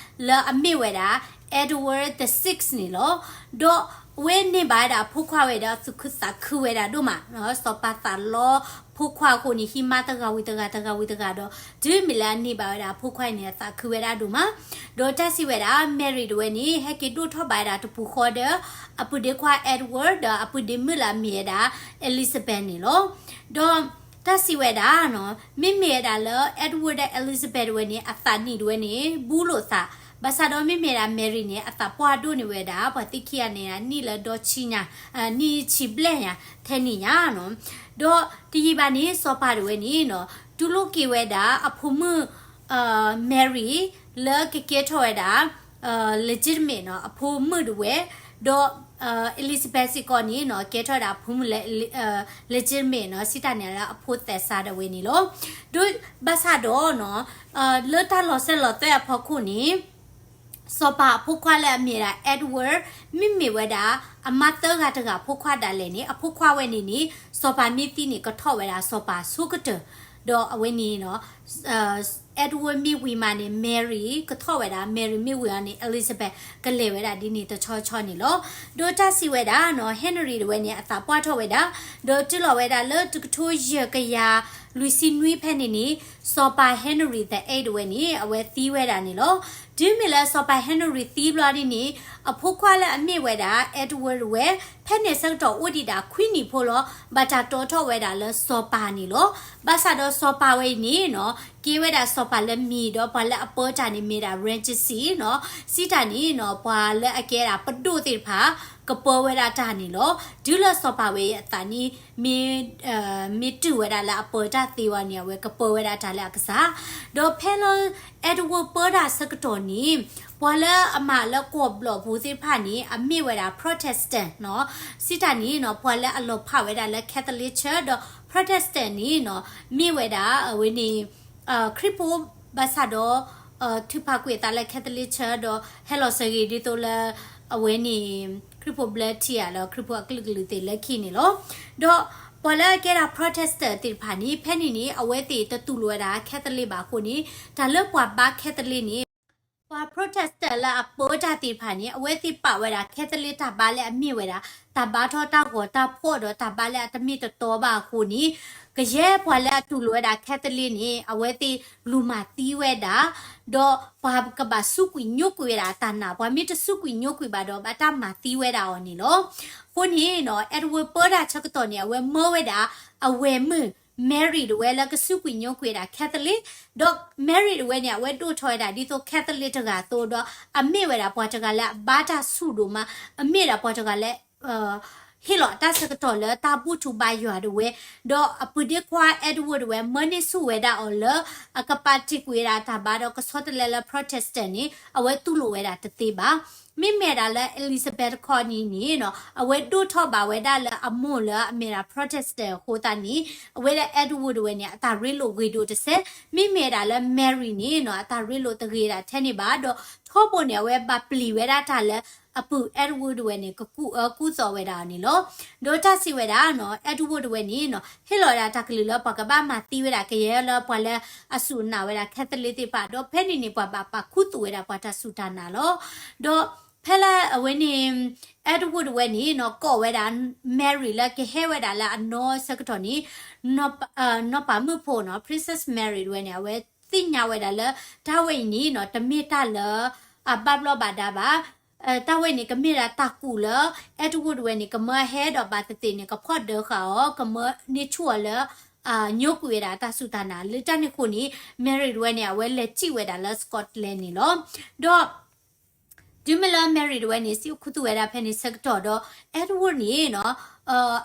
လၢအမ့ၢ်ဝဲဒၣ် Edward the Sixth န့ၣ်လီၤ. ဒီး အဝဲန့ၢ်ဘၣ်ဝဲဒၣ်အဖိခွါဝဲဒီး သူၣ်ခုသးခုဝဲဒၣ်ဒိၣ်မး, စီၤပၤသးလီဖိခွါအဃိန့ၣ် ဟံးမါတဂၤဝံၤတဂၤ တဂၤဝံၤတဂၤဒီး တုၤမ့ၢ်လၢအန့ၢ်ဘၣ်ဝဲဒၣ်အဖိခွါအံၤန့ၣ် အသးခုဝဲဒၣ်ဒိၣ်မး. ဒီးတၢ်စံးဝဲဒၣ် Mary တဝဲန့ၣ် ဟဲက့ၤဒိၣ်ထီၣ်ဘၣ်ဝဲဒၣ်တပူၤဃီဒီး အပုၢ်ဒ့ခွါ Edward ဒီးအပုၢ်ဒ့မုၣ်လၢအမ့ၢ်ဝဲဒၣ် Elizabeth န့ၣ်လီၤ. ဒီးတၢ်စံးဝဲဒၣ်နီၤ မ့မ့ၢ်ဝဲဒၣ်လၢ Edward ဒီး Elizabeth တဝဲန့ၣ် အသးနံၣ်တဝဲန့ၣ် ဘူးလိာ်သး, ဘၣ်ဆၣ်ဒီးမ့မ့ၢ်ဝဲဒၣ် Mary န့ၣ် အသးပှၢ်ဒိၣ်န့ၢ်ဝဲဒၣ် ပှၤသ့ၣ်ခံဂၤန့ၣ် နံၣ်လၢဒီဆံညါ, နံၣ်ဆံဘျဲၣ်ညါ ထဲန့ၣ်ညါနီၤ. ဒီးတယံာ်ဘၣ်န့ၣ် စီၤပၤတဝဲန့ၣ်နီၤ တူၢ်လိာ်က့ၤဝဲဒၣ်အဖိမုၣ် Mary လၢကကဲထီၣ်ဝဲဒၣ် legitimate နီၤ အဖိမုၣ်တဝဲ, ဒီး Elizabeth စ့ၢ်ကီးန့ၣ်နီၤ ကဲထီၣ်ဝဲဒၣ်အဖိမုၣ်လၢ legitimate နီၤ စံးတၢ်န့ၣ်လၢအဖိသဲးစးဒၣ်ဝဲန့ၣ်လီၤ. ဒီးဘၣ်ဆၣ်ဒီးနီၤ လၢတၢ်လီၤစဲၣ်လီၤသွဲၣ်အဖီခိၣ်န့ၣ် စီၤပၤအဖိခွါလၢအမ့ၢ်ဝဲဒၣ် Edward မ့မ့ၢ်ဝဲဒၣ် အမါသၢဂၤတဂၤအဖိခွါဒၣ်လဲာ်န့ၣ် အဖိခွါဝဲန့ၣ်န့ၣ် စီၤပၤမ့ၢ်သံန့ၣ် ကထီၣ်ဝဲဒၣ်စီၤပၤဆိကတၢၢ်, ဒီးအဝဲန့ၣ်နီၤ Edward မ့ၢ်ဝံၤမးန့ၣ် Mary ကထီၣ်ဝဲဒၣ်, Mary မ့ၢ်ဝံၤအီၤန့ၣ် Elizabeth ကလဲၤဝဲဒၣ်ဒ်န့ၣ်တဆီဆီန့ၣ်လီၤ. ဒီးတၢ်စံးဝဲဒၣ်နီၤ Henry တဝဲန့ၣ် အသးပှၢ်ထီၣ်ဝဲဒၣ်, ဒီးတုၤလီၤဝဲဒၣ်လၢတကထိယဲၢ်ကယၤလွံၢ်ဆံနွံဖဲန့ၣ်န့ၣ် စီၤပၤ Henry the eighth တဝဲန့ၣ် အဝဲသံဝဲဒၣ်န့ၣ်လီၤ. တုၤမ့ၢ်လၢစီၤပၤ Henry သံဘျီဒ်န့ၣ် အဖိခွါလၢအမ့ၢ်ဝဲဒၣ် Edward တဝဲ ဖဲန့ၣ်ဆၢကတီၢ်အိၣ်ဒံးဒၣ်ခွံနံၣ်ဖိလီၤ. ဘၣ်တၢ်တီထီၣ်ဝဲဒၣ်လၢစီၤပၤန့ၣ်လီၤ. ဘၣ်ဆၣ်ဒီးစီၤပၤဝဲအံၤန့ၣ်နီၤ ကဲဝဲဒၣ်စီၤပၤလၢမံၤဒီးပှၤလၢအပၢတၢ်န့ၣ်မ့ၢ်ဒၣ် Regency နီၤ, စံးတၢ်န့ၣ်နီၤ ပှၤလၢအကဲဒၣ်ပဒိၣ်သ့ၣ်တဖၣ် ကပၢဝဲဒၣ်တၢ်န့ၣ်လီၤ. တုၤလၢစီၤပၤဝဲအံၤအသးန့ၣ် မ့ၢ် မ့ၢ်တုၤဝဲဒၣ်လၢအပၢတၢ်သ့ဝဲန့ၣ် အဝဲကပၢဝဲဒၣ်တၢ်လၢအကစၢ်, ဒီးဖဲလၢ Edward ပၢတၢ်ဆၢကတီၢ်န့ၣ် ပှၤလၢအမၤလၢကီၢ်ဘျီၣ်ပူၤသ့ၣ်တဖၣ်န့ၣ် အမ့ၢ်ဝဲဒၣ် Protestant နီၤ, စံးတၢ်န့ၣ်နီၤ ပှၤလၢအလီၤဖးဝဲဒၣ်လၢ Catholic Church ဒီး Protestant န့ၣ်နီၤ မ့ၢ်ဝဲဒၣ်အဝဲန့ၣ် ခရံာ်ဖိ ဘၣ်ဆၣ်ဒီး ထုးဖးကွံာ်အသးလၢ Catholic Church ဒီးဟဲလီၤစၢၤဂ့ၤဒ်သိးလၢ အဝဲန့ၣ် ခရံာ်ဖိဘျၢထံဧါ ဒီးခရံာ်ဖိအကလုာ်ကလုာ်သ့ၣ်လၢခံန့ၣ်လီၤ. ဒီးပှၤလၢအကဲဒၣ် Protestant သ့ၣ်တဖၣ်န့ၣ် ဖဲန့ၣ်န့ၣ် အဝဲသ့ၣ်တတူၢ်လိာ်ဝဲဒၣ် Catholic ဘၣ်အဃိန့ၣ် တၢ်လၢပှၤဘါ Catholic န့ၣ် ပှၤ Protestant လၢအပၢတၢ်သ့ၣ်တဖၣ်န့ၣ် အဝဲသ့ၣ်ပာ်ဝဲဒၣ် Catholic တၢ်ဘါလၢအမ့ၢ်ဝဲဒၣ် တၢ်ဘါထီၣ်တၢ်ဂီၤတၢ်ဖှီၣ်ဒီးတၢ်ဘါလၢအတမ့ၢ်တတီဘၣ်အဃိန့ၣ် ကယဲၢ်ပှၤလၢအတူၢ်လိာ်ဝဲဒၣ် Catholic န့ၣ် အဝဲသ့ၣ်လူၤမၤသံဝဲဒၣ်, ဒီးပှၤကဘၣ်စူးကွံာ်ညိကွံာ်ဝဲဒၣ်အတၢ်နာ်, ပှၤမ့ၢ်တစူးကွံာ်ညိကွံာ်ဘၣ်ဒီး ဘၣ်တၢ်မၤသံဝဲဒၣ်အီၤန့ၣ်လီၤ. အဃိန့ၣ်နီၤ Edward ပၢတၢ်ဆၢကတီၢ်န့ၣ် အဝဲမၢဝဲဒၣ် အဝဲၢ်မုၣ် Mary တဝဲလၢကစူးကွံာ်ညိကွံာ်ဝဲဒၣ် Catholic, ဒီး Mary တဝဲန့ၣ် အဝဲဒိၣ်ထီၣ်ဝဲဒၣ်ဒ်သိး Catholic တဂၤအသိးဒီး အမ့ၢ်ဝဲဒၣ်ပှၤတဂၤလၢအဘါတၢ်ဆူၣ်ဒိၣ်မး, အမ့ၢ်ဒၣ်ပှၤတဂၤလၢ ဟ့ၣ်လီၤအတၢ်ဆၢကတီၢ်လၢတၢ်ဘူၣ်ထီၣ်ဘါယွၤတဝဲ, ဒီးအပုၢ်ဒ့ခွါ Edward တဝဲ မၢန့ၢ်ဆူၣ်ဝဲဒၣ်အီၤလၢ အကပာ်တ့ၢ်ကွံာ်ဝဲဒၣ်တၢ်ဘါဒီး ကဆီတလဲလၢ Protestant န့ၣ် အဝဲတူၢ်လိာ်ဝဲဒၣ်တသ့ဘၣ်. မ့မ့ၢ်ဒၣ်လၢ Elizabeth တခီန့ၣ်န့ၣ်နီၤ အဝဲဒိၣ်ထီၣ်ဘၣ်ဝဲဒၣ်လၢအမိၢ်လၢအမ့ၢ်ဒၣ် Protestant အဃိသတးန့ၣ် အဝဲလၢ Edward တဝဲန့ၣ် အတၢ်ရ့လိာ်ဂ့ၤဒိၣ်တစဲး, မ့မ့ၢ်ဒၣ်လၢ Mary န့ၣ်နီၤ အတၢ်ရ့လိာ်တဂ့ၤဒၣ်ထဲန့ၣ်ဘၣ်, ဒီးထီဘိန့ၣ် အဝဲဘၣ်ပျံၤဝဲဒၣ်တၢ်လၢ အပုၢ် Edward တဝဲန့ၣ် ကကူၣ်အၢကူၣ်သီဝဲဒၣ်အီၤန့ၣ်လီၤ. ဒီးတၢ်စံးဝဲဒၣ်နီၤ Edward တဝဲန့ၣ်နီၤ ဟ့ၣ်လီၤဝဲဒၣ်တၢ်ကလုၢ်လၢပှၤကဘၣ်မၤသံဝဲဒၣ်ကယဲၢ်လၢပှၤလၢအစူၢ်နာ်ဝဲဒၣ် Catholic သ့ၣ်တဖၣ်, ဒီးဖဲန့ၣ်န့ၣ် ပှၤဘၣ်ပာ်ခူသူၣ်ဝဲဒၣ်ပှၤတၢ်စူၢ်တၢ်နာ်လီၤ. ဒီးဖဲလၢအဝဲန့ၣ် Edward တဝဲန့ၣ်နီၤ ကိးဝဲဒၣ် Mary လၢကဟဲဝဲဒၣ်လၢအနီၢ်ဆၢကတီၢ်န့ၣ် နီၢ်ပၤမုၣ်ဖိနီၤ Princess Mary တဝဲန့ၣ် အဝဲသ့ၣ်ညါဝဲဒၣ်လၢ တၢ်ဝဲအံၤန့ၣ်နီၤ တမ့ၢ်တၢ်လၢအဘၣ်ဘျီးဘၣ်ဒါဘၣ်. တၢ်ဝဲန့ၣ် ကမ့ၢ်ဒၣ်တၢ်ကူၣ်လၢ Edward တဝဲန့ၣ် ကမၢဟဲဒီးဘၣ်သ့ၣ်သ့ၣ်န့ၣ် ကဖီၣ်ဒၢဃာ်အီၤ ကမၢန့ၢ်ဆူၣ်အီၤလၢ ညိကွံာ်ဝဲဒၣ်တၢ်စူၢ်တၢ်နာ် လၢတၢ်န့ၣ်အဃိန့ၣ် Mary တဝဲန့ၣ် အဝဲလဲၤစံၣ်ဝဲဒၣ်လၢ Scotland န့ၣ်လီၤ. ဒီး တုၤမ့ၢ်လၢ Mary တဝဲန့ၣ် စံးခူသူၣ်ဝဲဒၣ်ဖဲန့ၣ်ဆၢကတီၢ်ဒီး Edward န့ၣ်နီၤ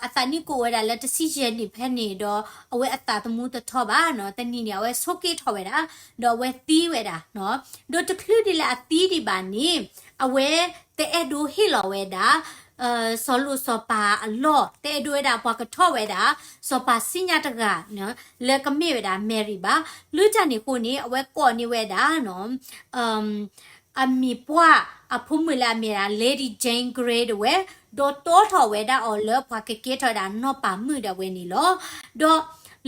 အသးနံၣ်ကိးဝဲဒၣ်လၢတဆံယဲၢ်နံၣ်ဖဲန့ၣ်ဒီး အဝဲအသးသမူတထီဘၣ်နီၤ တနံၤန့ၣ် အဝဲဆိးက့ထီၣ်ဝဲဒၣ် ဒီးအဝဲသံဝဲဒၣ်နီၤ ဒီးတချုးဒ်လၢအသံဒံးဘၣ်န့ၣ် အဝဲတအဲၣ်ဒိးဟ့ၣ်လီၤဝဲဒၣ် စီၤလိၣ်စီၤပၤအလီၢ် တအဲၣ်ဒိးဝဲဒၣ်ပှၤကထီၣ်ဝဲဒၣ် စီၤပၤစံညါတဂၤ လၢကမ့ၢ်ဝဲဒၣ် Mary ဘၣ်. လၢတၢ်န့ၣ်အဃိန့ၣ် အဝဲကိးန့ၢ်ဝဲဒၣ်နီၤ အမံၤပှၢ်အဖိမုၣ်လၢအမ့ၢ်ဒၣ် Lady Jane Grey တဝဲ ဒီးတီထီၣ်ဝဲဒၣ်အီၤလၢပှၤကကဲထီၣ်ဝဲဒၣ်နီၢ်ပၤမုၣ်ဒၣ်ဝဲန့ၣ်လီၤ. ဒီး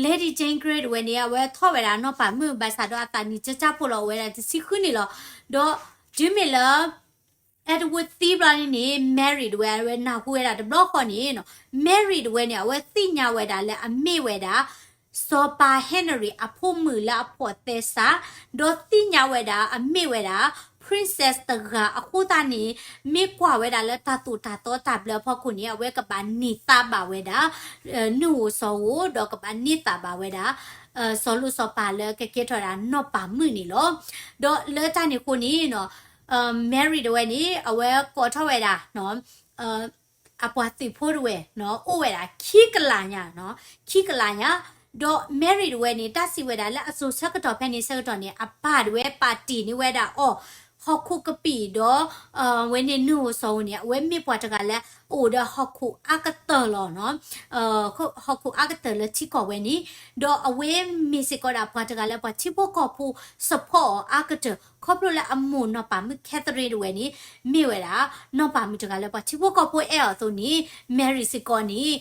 Lady Jane Grey တဝဲန့ၣ် အဝဲထီၣ်ဝဲဒၣ်နီၢ်ပၤမုၣ် ဘၣ်ဆၣ်ဒီးအသးနံၣ်ကၠၢကၠၢဖိလီၤ အိၣ်ဝဲဒၣ်တဆံဃုနံၣ်လီၤ. ဒီးတုၤမ့ၢ်လၢ Edward သံဘျီန့ၣ်န့ၣ် Mary တဝဲ အဝဲနၢ်ဟူဝဲဒၣ်တဘျီဃီန့ၣ်နီၤ Mary တဝဲန့ၣ် အဝဲသ့ၣ်ညါဝဲဒၣ်လၢအမ့ၢ်ဝဲဒၣ် စီၤပၤ Henry အဖိမုၣ်လၢအဖိးသဲစး, ဒီးသ့ၣ်ညါဝဲဒၣ်အမ့ၢ်ဝဲဒၣ် princess တဂၤအဃိသတးန့ၣ် မ့ၢ်ကွၢ်ဝဲဒၣ်လၢတၢ်သိၣ်တၢ်သီတၢ်ဘျၢအဖီခိၣ်န့ၣ် အဝဲကဘၣ်န့ၢ်သါဘၣ်ဝဲဒၣ် နုၢ်ဧိၤစီၤဧိၤ ဒီးကဘၣ်န့ၢ်သါဘၣ်ဝဲဒၣ် စီၤလိၤစီၤပၤလၢကကဲထီၣ်ဝဲဒၣ်နီၢ်ပၤမုၣ်န့ၣ်လီၤ. ဒီးလၢတၢ်န့ၣ်အဃိန့ၣ်နီၤ Mary တဝဲန့ၣ် အဝဲကိးထီၣ်ဝဲဒၣ် အပှၤသုးဖိတဝဲ အိၣ်ဝဲဒၣ်ခံကလးညါ, ခံကလးညါ, ဒီး Mary တဝဲန့ၣ် တၢ်စံးဝဲဒၣ်လၢအစိၤဆၢကတီၢ်ဖဲန့ၣ်ဆၢကတီၢ်န့ၣ် အပၢ်တဝဲပာ်တ့ၢ်န့ၢ်ဝဲဒၣ်အီၤ ဟီၣ်ခိၣ်ကပံာ်ဒီး ဝဲန့ၣ်နုၢ်ဧိၤစီၤဧိၤန့ၣ် အဝဲမ့ၢ်ပှၤတဂၤလၢအအိၣ်ဒီးဟီၣ်ခိၣ်အါကတၢၢ်လီၤနီၤ. ဟီၣ်ခိၣ်အါကတၢၢ်လၢထံကီၢ်ဝဲန့ၣ်, ဒီးအဝဲမ့ၢ်စ့ၢ်ကီးဒၣ်ပှၤတဂၤလၢပှၤထံဖိကီၢ်ဖိ support အီၤအါကတၢၢ် ခီဖျိလၢအမိၢ်နီၢ်ပၤမုၣ် Catherine တဝဲန့ၣ် မ့ၢ်ဝဲဒၣ် နီၢ်ပၤမုၣ်တဂၤလၢပှၤထံဖိကီၢ်ဖိအဲၣ်အီၤအသိးန့ၣ် Mary စ့ၢ်ကီးန့ၣ်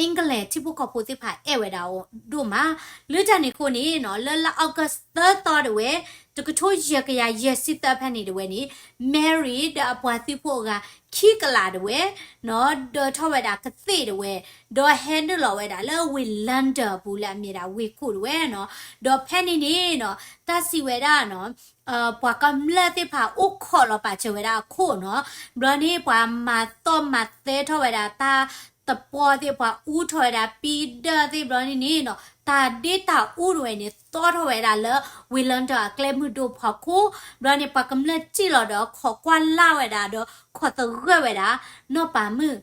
England ထံဖိကီၢ်ဖိသ့ၣ်တဖၣ်အဲၣ်ဝဲဒၣ်အီၤဒိၣ်မး. လၢတၢ်န့ၣ်အဃိန့ၣ်နီၤ လၢလါ August သၢသီတဝဲ တကထိယဲၢ်ကယၤယဲၢ်ဆံသၢဖဲန့ၣ်တဝဲန့ၣ် Mary ဒီးအပှၤသုးဖိအဂၤခံကလးတဝဲ ဒၢးထီၣ်ဝဲဒၣ်ကသ့ၣ်တဝဲ ဒီးဟဲနုာ်လီၤဝဲဒၣ်လၢဝ့ၢ် London အပူၤလၢအမ့ၢ်ဒၣ်ဝ့ၢ်ခိၣ်တဝဲနီၤ. ဒီးဖဲန့ၣ်န့ၣ်နီၤ တၢ်စံးဝဲဒၣ်နီၤ ပှၤကမျၢၢ်သ့ၣ်တဖၣ်အိၣ်ခိးလီၤပာ်စၢၤဝဲဒၣ်အခိၣ်နီၤ. ဘျီန့ၣ် ပှၤမၤသီၣ်မၤသဲထီၣ်ဝဲဒၣ်တၢ်တပီၢ်သ့ၣ် ပှၤအူထီၣ်ဝဲဒၣ်ပံဒၢၣ်သ့ၣ်ဘျီန့ၣ်န့ၣ်နီၤ တၢ်ဒ့တၢ်အူတဝဲန့ၣ် သီၣ်ထီၣ်ဝဲဒၣ်လၢဝ့ၢ် London အကျဲမုၢ်ဒိၣ်ဖီခိၣ်. ဘျီန့ၣ် ပှၤကမျၢၢ်စံၣ်လီၤဒီးခိးကွၢ်လၢ်ဝဲဒၣ်ဒီးခိးသဂၢၢ်ဝဲဒၣ် နီၢ်ပၤမုၣ်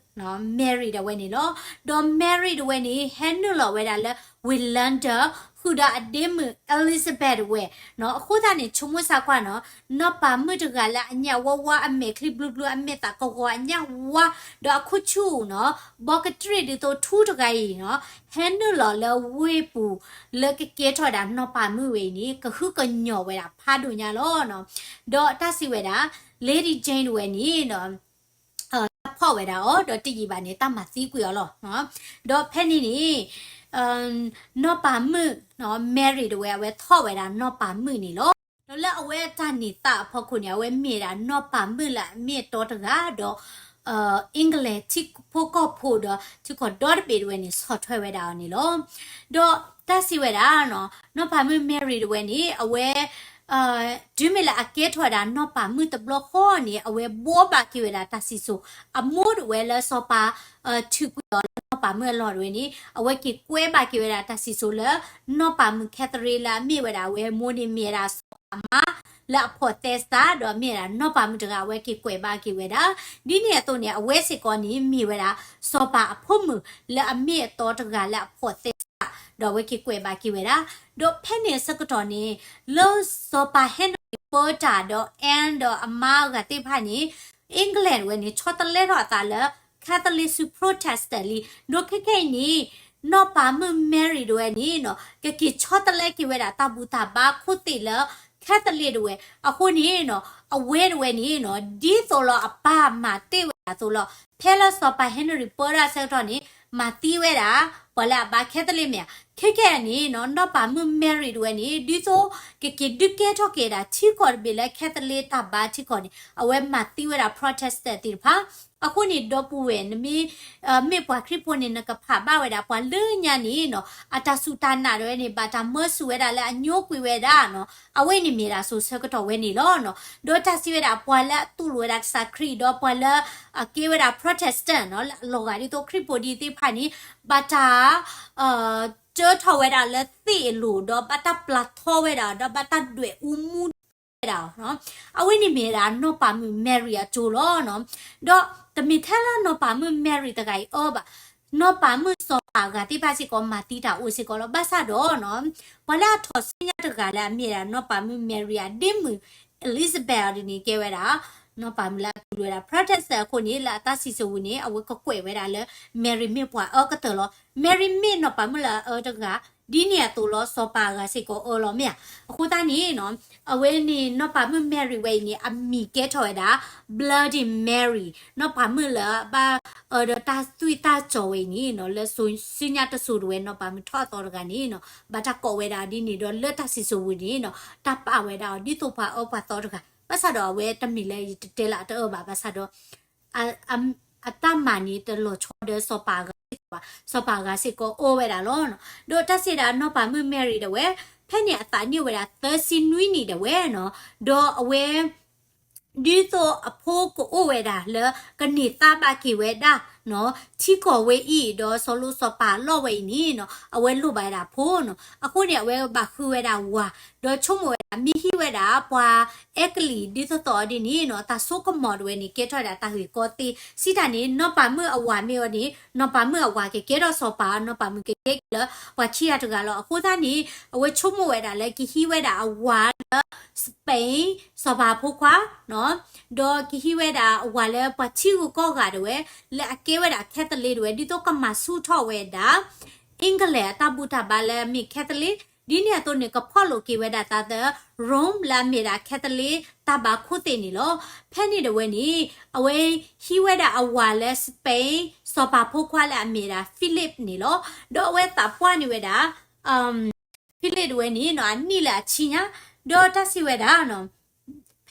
Mary ဒၣ်ဝဲန့ၣ်လီၤ. ဒီး Mary တဝဲန့ၣ် ဟဲနုာ်လီၤဝဲဒၣ်လၢဝ့ၢ် London ဃုာ်ဒီးအဒ့မုၣ် Elizabeth တဝဲနီၤ. အဃိသတးန့ၣ် ဆိကမိၣ်ဆၢကွၢ်နီၤ နီၢ်ပၤမုၣ်တဂၤလၢအညၣ်ဝါဝါ အမဲာ်ချံဘျုးဘျုး အမဲာ်သၣ်ကဝီၤ အညၣ်ဝါ ဒီးအခိၣ်ဆူၣ်နီၤ ဘီကတြ့ၣ်ဒ်သိးထူတဂၤအံၤနီၤ ဟဲနုာ်လီၤလၢဝ့ၢ်ပူၤ လၢကကဲထီၣ်ဝဲဒၣ်နီၢ်ပၤမုၣ်ဝဲအံၤန့ၣ် ကဟုကညီၤဝဲဒၣ်ဖးဒိၣ်ညါလီၤနီၤ. ဒီးတၢ်စံးဝဲဒၣ် Lady Jane တဝဲန့ၣ် တၢ်ဖီၣ်ဝဲဒၣ်အီၤ ဒီးတယံာ်ဘၣ်န့ၣ် တၢ်မၤသံကွံာ်အီၤလီၤ. ဒီးဖဲန့ၣ်န့ၣ် နီၢ်ပၤမုၣ် Mary တဝဲ အဝဲထီၣ်ဝဲဒၣ်နီၢ်ပၤမုၣ်န့ၣ်လီၤ. ဒီးလၢအဝဲအတၢ်န့ၢ်သါအဖီခိၣ်န့ၣ် အဝဲမ့ၢ်ဒၣ်နီၢ်ပၤမုၣ်လၢအမ့ၢ်အတီတဂၤ ဒီး England ထံဖိကီၢ်ဖိဒီးထံကီၢ်ဒီတဘ့ၣ်တဝဲန့ၣ် ဆီၣ်ထွဲဝဲဒၣ်အီၤန့ၣ်လီၤ. ဒီးတၢ်စံးဝဲဒၣ် နီၢ်ပၤမုၣ် Mary တဝဲန့ၣ် အဝဲ တုၤမ့ၢ်လၢအကဲထီၣ်ဝဲဒၣ်နီၢ်ပၤမုၣ်တဘျီဃီန့ၣ် အဝဲဘှီဘၣ်က့ၤဝဲဒၣ်တၢ်စံၣ်စိၤ အမိၢ်တဝဲလၢစီၤပၤ ထုးကွံာ်အီၤလၢနီၢ်ပၤမုၣ်အလီၢ်တဝဲန့ၣ် အဝဲက့ၤကွဲးဘၣ်က့ၤဝဲဒၣ်တၢ်စံၣ်စိၤလၢ နီၢ်ပၤမုၣ် Catherine လၢအမ့ၢ်ဝဲဒၣ်အဝဲအမိၢ်န့ၣ်မ့ၢ်ဝဲဒၣ်စီၤပၤအမါ လၢအဖိးသဲစး ဒီးမ့ၢ်ဝဲဒၣ်နီၢ်ပၤမုၣ်တဂၤ အဝဲက့ၤကွဲးဘၣ်က့ၤဝဲဒၣ် ဒ်န့ၣ်အသိးန့ၣ် အဝဲစ့ၢ်ကီးန့ၣ် မ့ၢ်ဝဲဒၣ် စီၤပၤအဖိမုၣ်လၢအမ့ၢ်အတီတဂၤလၢအဖိးသဲစး ဒီးအဝဲက့ၤကွဲးဘၣ်က့ၤဝဲဒၣ် ဒီးဖဲန့ၣ်အဆၢကတီၢ်န့ၣ် လၢစီၤပၤ Henry ပၢတၢ်ဒီး Anne ဒီးအမါအဂၤသ့ၣ်တဖၣ်န့ၣ် England ဝဲန့ၣ် ဆီတလဲထီၣ်အသးလၢ Catholic ဆူ Protestant လံ ဒီးခဲခဲအံၤန့ၣ် နီၢ်ပၤမုၣ် Mary တဝဲန့ၣ်နီၤ ကက့ၤဆီတလဲက့ၤဝဲဒၣ်တၢ်ဘူၣ်တၢ်ဘါခိၣ်သ့ၣ်လၢ Catholic တဝဲ အဃိန့ၣ်နီၤ အဝဲတဝဲန့ၣ်နီၤ ဒ်သိးလီၤအပၢ်မၤတ့ၢ်ဝဲဒၣ်အသိးလီၤ ဖဲလၢစီၤပၤ Henry ပၢတၢ်ဆၢကတီၢ်န့ၣ် မၤသံဝဲဒၣ် ပှၤလၢအဘါ Catholic မ့ၢ်ဧါ ခဲခဲအံၤန့ၣ်နီၤ နီၢ်ပၤမုၣ် Mary တဝဲန့ၣ် ဒ်သိးကက့ၤဒုးကဲထီၣ်က့ၤဒၣ်ထံကီၢ်တဘ့ၣ်လၢ Catholic တၢ်ဘါထံကီၢ်န့ၣ် အဝဲမၤသံဝဲဒၣ် Protestant သ့ၣ်တဖၣ် အဃိန့ၣ် ဒီပုၢ်ဝဲၢ် နမ့ၢ် မ့ၢ်ပှၤခရံာ်ဖိန့ၣ် နကဖးဘၣ်ဝဲဒၣ်ပှၤလၢညါန့ၣ်နီၤ အတၢ်စူၢ်တၢ်နာ်တဝဲန့ၣ် ဘၣ်တၢ်မၢဆူၣ်ဝဲဒၣ်လၢအညိကွံာ်ဝဲဒၣ်နီၤ အဝဲန့ၣ်မ့ၢ်ဒၣ်စိၤဆၢကတီၢ်ဝဲန့ၣ်လီၤနီၤ ဒီးတၢ်စံးဝဲဒၣ်ပှၤလၢအတူၢ်လိာ်ဝဲဒၣ်ကစၢ်ခရံာ် ဒီးပှၤလၢအကဲဝဲဒၣ် Protestant နီၤ လၢအလီၤဂာ်ဒ်သိးခရံာ်ဖိဒ်သ့ၣ်တဖၣ်န့ၣ် ဘၣ်တၢ် တၢထီၣ်ဝဲဒၣ်လၢသ့ၣ်အလိၤ ဒီးဘၣ်တၢ်ပျၢ်ထီဝဲဒၣ် ဒီးဘၣ်တၢ်ဒွဲၣ်အူမူဝဲဒၣ်နီၤ အဝဲန့ၣ်မ့ၢ်ဝဲဒၣ်နီၢ်ပၤမုၣ် Mary အစိၤလီၤနီၤ ဒီးတမ့ၢ်ထဲလၢနီၢ်ပၤမုၣ် Mary တဂၤအံၤအၢဘၣ် နီၢ်ပၤမုၣ်စီၤပၤအဂၤသ့ၣ်တဖၣ်စ့ၢ်ကီး မၤသံတၢ်အိၣ်စ့ၢ်ကီးလီၤ ဘၣ်ဆၣ်ဒီးနီၤ ပှၤလၢအထီၣ်ဆူညါတဂၤလၢအမ့ၢ်ဝဲဒၣ်နီၢ်ပၤမုၣ် Mary အဒ့မုၣ် Elizabeth အီၤဒ်န့ၣ် ကဲဝဲဒၣ် နီၢ်ပၤမုၣ်လၢအတူၢ်လိာ်ဝဲဒၣ် Protestant အဃိန့ၣ် လၢအတၢ်စံၣ်စိၤပူၤန့ၣ် အဝဲကကွဲးဝဲဒၣ်လၢ Mary မ့ၢ်ပှၤအၢကတၢၢ်လီၤ Mary မ့ၢ်နီၢ်ပၤမုၣ်လၢအအၢတဂၤ ဒ်န့ၣ်အသိးလီၤ စီၤပၤအဂၤစ့ၢ်ကီးအၢလီၤမ့ၢ်ဧါ အဃိသတးန့ၣ်နီၤ အဝဲန့ၣ်နီၢ်ပၤမုၣ် Mary ဝဲအံၤန့ၣ် အမံၤကဲထီၣ်ဝဲဒၣ် Bloody Mary နီၢ်ပၤမုၣ်လၢအဘၣ်အၢဒီးတၢ်သွံၣ်တၢ်စီၤဝဲအံၤန့ၣ်နီၤ လၢစိၤဆူညါတစိၤတဝဲ နီၢ်ပၤမုၣ်ထီၣ်အသီတဂၤန့ၣ်နီၤ ဘၣ်တၢ်ကိးဝဲဒၣ်ဒ်န့ၣ်ဒီးလၢတၢ်စံၣ်စိၤပူၤန့ၣ်နီၤ တၢ်ပာ်ဝဲဒၣ်အီၤဒ်သိးပှၤအၢပှၤသီတဂၤ ဘၣ်ဆၣ်ဒီးအဝဲတမ့ၢ်လၢယတတဲလၢအတအၢဘၣ်, ဘၣ်ဆၣ်ဒီး အ အ အတၢ်မၤန့ၣ်တလီၤဆီဒီးစီၤပၤအဂၤစ့ၢ်ကီးဘၣ်, စီၤပၤအဂၤစ့ၢ်ကီးအိၣ်ဝဲဒၣ်လီၤ. ဒီးတၢ်စံးဒၣ်နီၢ်ပၤမုၣ် Mary ဒၣ်ဝဲ, ဖဲန့ၣ်အသးနံၣ်အိၣ်ဝဲဒၣ်သၢဆံနွံနံၣ်ဒၣ်ဝဲနီၤ, ဒီးအဝဲ ဒ်သိးအဖိကအိၣ်ဝဲဒၣ်လၢကန့ၢ်သါဘၣ်က့ၤဝဲဒၣ်နီၤ, ထံကီၢ်ဝဲအံၤ ဒီးစီၤလိၤစီၤပၤအလီၢ်ဝဲအံၤန့ၣ်နီၤ, အဝဲလိၣ်ဘၣ်ဝဲဒၣ်အဖိနီၤ. အဃိန့ၣ် အဝဲဘၣ်ဃုဝဲဒၣ်ဝၤ, ဒီးဆိကမိၣ်ဝဲဒၣ် မ့ၢ်ဟံးဝဲဒၣ်ပှၤအဲကလံးဒ်သိးသိးအီၤဒ်န့ၣ်နီၤ, တၢ်ဆိကမိၣ်ဒၣ်ဝဲန့ၣ် ကဲထီၣ်ဝဲဒၣ်တၢ်ဂ့ၢ်ကီသ့, စံးတၢ်န့ၣ် နီၢ်ပၤမုၣ်အဝၤမ့ၢ်အီၤန့ၣ် နီၢ်ပၤမုၣ်အဝၤကကဲထီၣ်စီၤပၤ, နီၢ်ပၤမုၣ်ကကဲက့ၤလၢပှၤခံဂၤတဂၤလီၤ. အဃိသတးန့ၣ် အဝဲဆိကမိၣ်ဝဲဒၣ်လၢကဟံးဝဲဒၣ်အဝၤလၢ Spain စီၤပၤဖိခွါနီၤ, ဒီးကဟံးဝဲဒၣ်အဝၤလၢပှၤထံဂုၤကီၢ်ဂၤဒၣ်ဝဲ, လၢအကဲဝဲဒၣ် Catholic ဒၣ်ဝဲ, ဒ်သိးကမၤဆူၣ်ထီၣ်ဝဲဒၣ် England အတၢ်ဘူၣ်တၢ်ဘါလၢအမ့ၢ် Catholic, ဒ်န့ၣ်အသိးန့ၣ် ကဖီၣ်လိာ်က့ၤဝဲဒၣ်သးသၢ Rome လၢအမ့ၢ်ဒၣ် Catholic တၢ်ဘါခိၣ်သ့ၣ်န့ၣ်လီၤ. ဖဲန့ၣ်ဒၣ်ဝဲန့ၣ် အဝဲဟံးဝဲဒၣ်အဝၤလၢ Spain စီၤပၤဖိခွါလၢအမ့ၢ်ဒၣ် Philip န့ၣ်လီၤ. ဒီးအဝဲသးပှၢ်န့ၢ်ဝဲဒၣ် Philip ဒၣ်ဝဲန့ၣ်နီၤ အနံၣ်လၢအဆံညါ, ဒီးတၢ်စံးဝဲဒၣ်နီၤ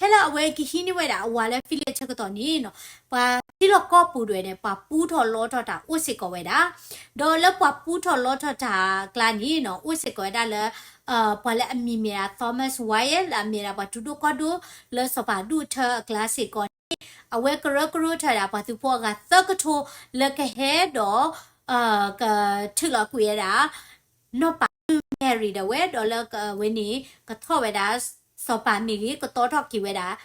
ဖဲလၢအဝဲကဟံးန့ၢ်ဝဲဒၣ်အဝၤလၢ Philip ဆၢကတီၢ်န့ၣ်နီၤ, ပှၤထံလီၢ်ကီၢ်ပူၤဒၣ်ဝဲန့ၣ် ပှၤပူထီၣ်လီထီၣ်တၢ်အိၣ်စ့ၢ်ကီးဝဲဒၣ်, ဒီးလၢပှၤပူထီၣ်လီထီၣ်တၢ်အကျါန့ၣ်နီၤ အိၣ်စ့ၢ်ကီးဝဲဒၣ်လၢ ပှၤလၢအမံၤမ့ၢ်ဒၣ် Thomas Wyatt လၢအမ့ၢ်ဒၣ်ပှၤတူၢ်ဒိၣ်ကီၢ်ဒိၣ်လၢစီၤပၤဒူၣ်ထၢအကျါစ့ၢ်ကီးန့ၣ်, အဝဲကရၢကရိထီၣ်ဝဲဒၣ်ပှၤသုးဖိအဂၤသၢကထိလၢကဟဲဒီး ကထုးလီၤကွံာ်ဝဲဒၣ် နီၢ်ပၤမုၣ် Mary ဒၣ်ဝဲ ဒီးလၢအဝဲန့ၣ် ကထီၣ်ဝဲဒၣ် စီၤပၤမ့ၢ်ဂ့ၤ ကတီထီၣ်က့ၤဝဲဒၣ်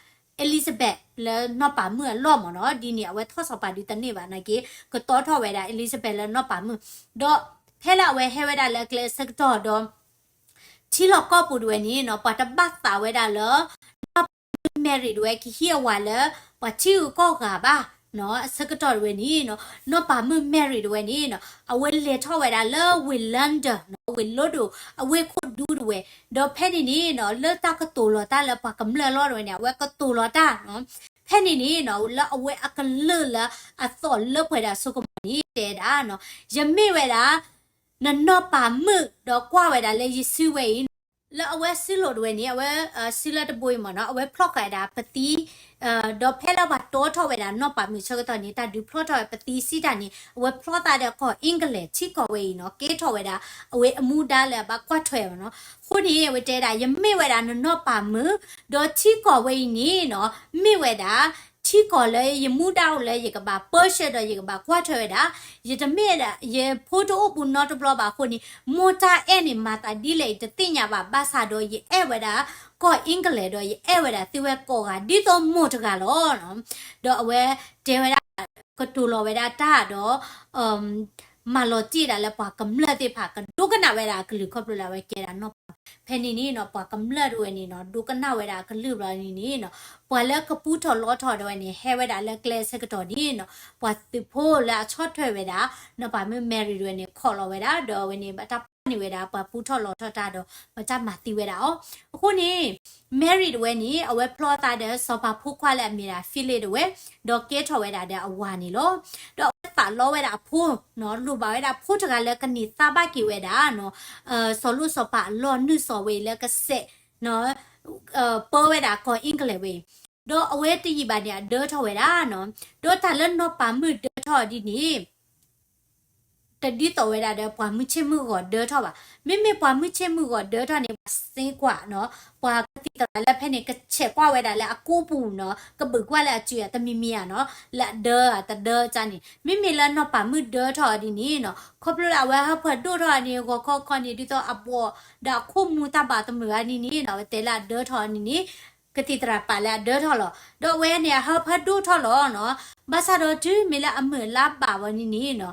Elizabeth လၢနီၢ်ပၤမုၣ်အလီၢ်မ့ၢ်နီၤ, ဒ်န့ၣ် အဝဲထီၣ်စီၤပၤဒုးတန့ၢ်ဘၣ်နာ်က့ ကတီထီၣ်ဝဲဒၣ် Elizabeth လၢနီၢ်ပၤမုၣ်, ဒီးဖဲလၢအဝဲဟဲဝဲဒၣ်လၢအကျဲအဆၢကတီၢ်ဒီး ထံလီၢ်ကီၢ်ပူၤဒၣ်ဝဲန့ၣ်နီၤ ပှၤတဘၣ်သးဝဲဒၣ်လၢ နီၢ်ပၤမုၣ် Mary ဒၣ်ဝဲ ကဟံးအဝၤလၢ ပှၤထံဂုၤကီၢ်ဂၤဘၣ်နီၤ, အဆၢကတီၢ်ဒၣ်ဝဲန့ၣ်နီၤ နီၢ်ပၤမုၣ် Mary ဒၣ်ဝဲန့ၣ်နီၤ အဝဲလဲၤထီၣ်ဝဲဒၣ်လၢဝ့ၢ် London နီၤ, ဝ့ၢ်လီၤဒိၣ် အဝ့ၢ်ခိၣ်ဒူဒၣ်ဝဲ, ဒီးဖဲန့ၣ်န့ၣ်နီၤ လၢတၢ်ကတိၤလီၤတၢ်လၢပှၤကမျၢၢ်အလီၢ်ဒၣ်ဝဲန့ၣ် အဝဲကတိၤလီၤတၢ်နီၤ, ဖဲန့ၣ်န့ၣ်နီၤ လၢအဝဲအကလုၢ်လၢအသီၣ်လၢပှဲၤဒၣ်အစိကမီၤန့ၣ် တဲဒၣ်နီၤ, ယမ့ၢ်ဝဲဒၣ် နနီၢ်ပၤမုၣ် ဒီးကွၢ်ဝဲဒၣ်လၢယစုဝဲအံၤ, လၢအဝဲစုလိာ်ဒၣ်ဝဲန့ၣ် အဝဲစုလၢတဘိအံၤမ့ၢ်နီၤ, အဝဲဖျီၣ်ဃာ်ဒၣ်ပသံ, ဒီးဖဲလၢပှၤတီထီၣ်ဝဲဒၣ်နီၢ်ပၤမုၣ်ဆၢကတီၢ်န့ၣ် တၢ်ဒုးဖျီၣ်ထီၣ်ဝဲပသံစံးတၢ်န့ၣ် အဝဲဖျီၣ်သးဒီးကီၢ် England ထံကီၢ်ဝဲအံၤနီၤ, ကဲထီၣ်ဝဲဒၣ် အဝဲအမူဒါလၢအဘၣ်ကွၢ်ထွဲမ့ၢ်နီၤ, အဃိန့ၣ် အဝဲတဲဒၣ် ယမ့ၢ်ဝဲဒၣ်နနီၢ်ပၤမုၣ်, ဒီးထံကီၢ်ဝဲအံၤန့ၣ်နီၤ မ့ၢ်ဝဲဒၣ် ထံကီၢ်လၢယမူဒါအိၣ်လၢယကဘၣ်ပၢဆှၢဒီး ယကဘၣ်ကွၢ်ထွဲဝဲဒၣ်, ယတမ့ၢ်ဒၣ် ယဖိတအိၣ်ဘူးနီတဘျီဘၣ်အဃိန့ၣ် မိၢ်တၢ်အဲၣ်န့ၣ် မၤသးဒ်လဲၣ်အံၤတသ့ၣ်ညါဘၣ်, ဘၣ်ဆၣ်ဒီးယအဲၣ်ဝဲဒၣ် ကီၢ် England ဒီး ယအဲၣ်ဝဲဒၣ်သုဝဲကိးဂၤ ဒ်သိးမိၢ်တဂၤလီၤ. ဒီးအဝဲတဲဝဲဒၣ် ကတိၤလီၤဝဲဒၣ်တၢ်ဒီး မၤလီၤတံၢ်ဒၣ်လၢပှၤကမျၢၢ်သ့ၣ်တဖၣ် ကဒိကနၣ်ဝဲဒၣ်အကလုၢ်ခီဖျိလၢအဝဲကဲဒၣ်နီၢ်ပၤ, ဖဲန့ၣ်န့ၣ်နီၤ ပှၤကမျၢၢ်ဒၣ်ဝဲန့ၣ်နီၤ ဒိကနၣ်ဝဲဒၣ်အကလုၢ်ဘျီန့ၣ်န့ၣ်နီၤ ပှၤလၢကပူထီၣ်လီထီၣ်ဒၣ်ဝဲန့ၣ် ဟဲဝဲဒၣ်လၢကျဲအဆၢကတီၢ်န့ၣ်နီၤ ပှၤသုးဖိလၢအဆီၣ်ထွဲဝဲဒၣ် နီၢ်ပၤမုၣ် Mary ဒၣ်ဝဲန့ၣ် ခိးလီၤဝဲဒၣ် ဒီးအဝဲန့ၣ် ဘၣ်တၢ်ပာ်န့ၢ်ဝဲဒၣ် ပှၤပူထီၣ်လီထီၣ်တၢ်ဒီး ဘၣ်တၢ်မၤသံဝဲဒၣ်အီၤ. အဃိန့ၣ် Mary ဒၣ်ဝဲန့ၣ် အဝဲဖျီသးဒီးစီၤပၤဖိခွါလၢအမ့ၢ်ဒၣ် Philip ဒၣ်ဝဲ ဒီးကဲထီၣ်ဝဲဒၣ်ဒီးအဝၤန့ၣ်လီၤ. ဒီးအဝဲသးလီဝဲဒၣ်အဖိနီၤ လိၣ်ဘၣ်ဝဲဒၣ်ဖိတဂၤလၢကန့ၢ်သါဘၣ်က့ၤဝဲဒၣ်နီၤ စီၤလိၣ်စီၤပၤအလီၢ်နုာ်စီၤဝဲအံၤလၢကစဲး ပၢဝဲဒၣ်ကီၢ် England ဝဲအံၤ ဒီးအဝဲတယံာ်ဘၣ်န့ၣ် အဒၢထီၣ်ဝဲဒၣ်နီၤ ဒီးတၢ်လၢနီၢ်ပၤမုၣ်ဒၢထီၣ်ဒ်န့ၣ် တဒ်သိးဝဲဒၣ်ဒီးပှၤမုၢ်ဆ့ၣ်မုၢ်ဂီၤဒၢထီၣ်ဘၣ်. မ့မ့ၢ်ပှၤမုၢ်ဆ့ၣ်မုၢ်ဂီၤဒၢထီၣ်န့ၣ် ပှၤစ့ကွၢ်နီၤ ပှၤကသံၣ်သရၣ်လၢဖဲန့ၣ် ကဆဲးကွၢ်ဝဲဒၣ်လၢအကိးပူၤနီၤ ကဘုးကွၢ်လၢအစုအတမံၤမံၤဧါနီၤ လၢအဒၢအတဒၢကန့ၣ် မ့မ့ၢ်လၢနီၢ်ပၤမုၣ်ဒၢထီၣ်ဒ်န့ၣ်နီၤ ခီဖျိလၢအဝဲဟၢဖၢဒိၣ်ထီၣ်န့ၣ် ဂီၤခီခီန့ၣ် ဒ်သိးအဘီၣ်ဒီးအခိၣ်မူၤတၢ်ဘၣ်တမုာ်ဘၣ်န့ၣ်န့ၣ်နီၤ အဝဲတဲလၢအဒၢထီၣ်န့ၣ်န့ၣ် ကသံၣ်သရၣ်ပာ်လၢအဒၢထီၣ်လီၤ. ဒီးအဝဲန့ၣ် အဟၢဖၢဒိၣ်ထီၣ်လီၤနီၤ ဘၣ်ဆၣ်ဒီးတုၤမ့ၢ်လၢအမုာ်လါဘၣ်ဝဲန့ၣ်န့ၣ်နီၤ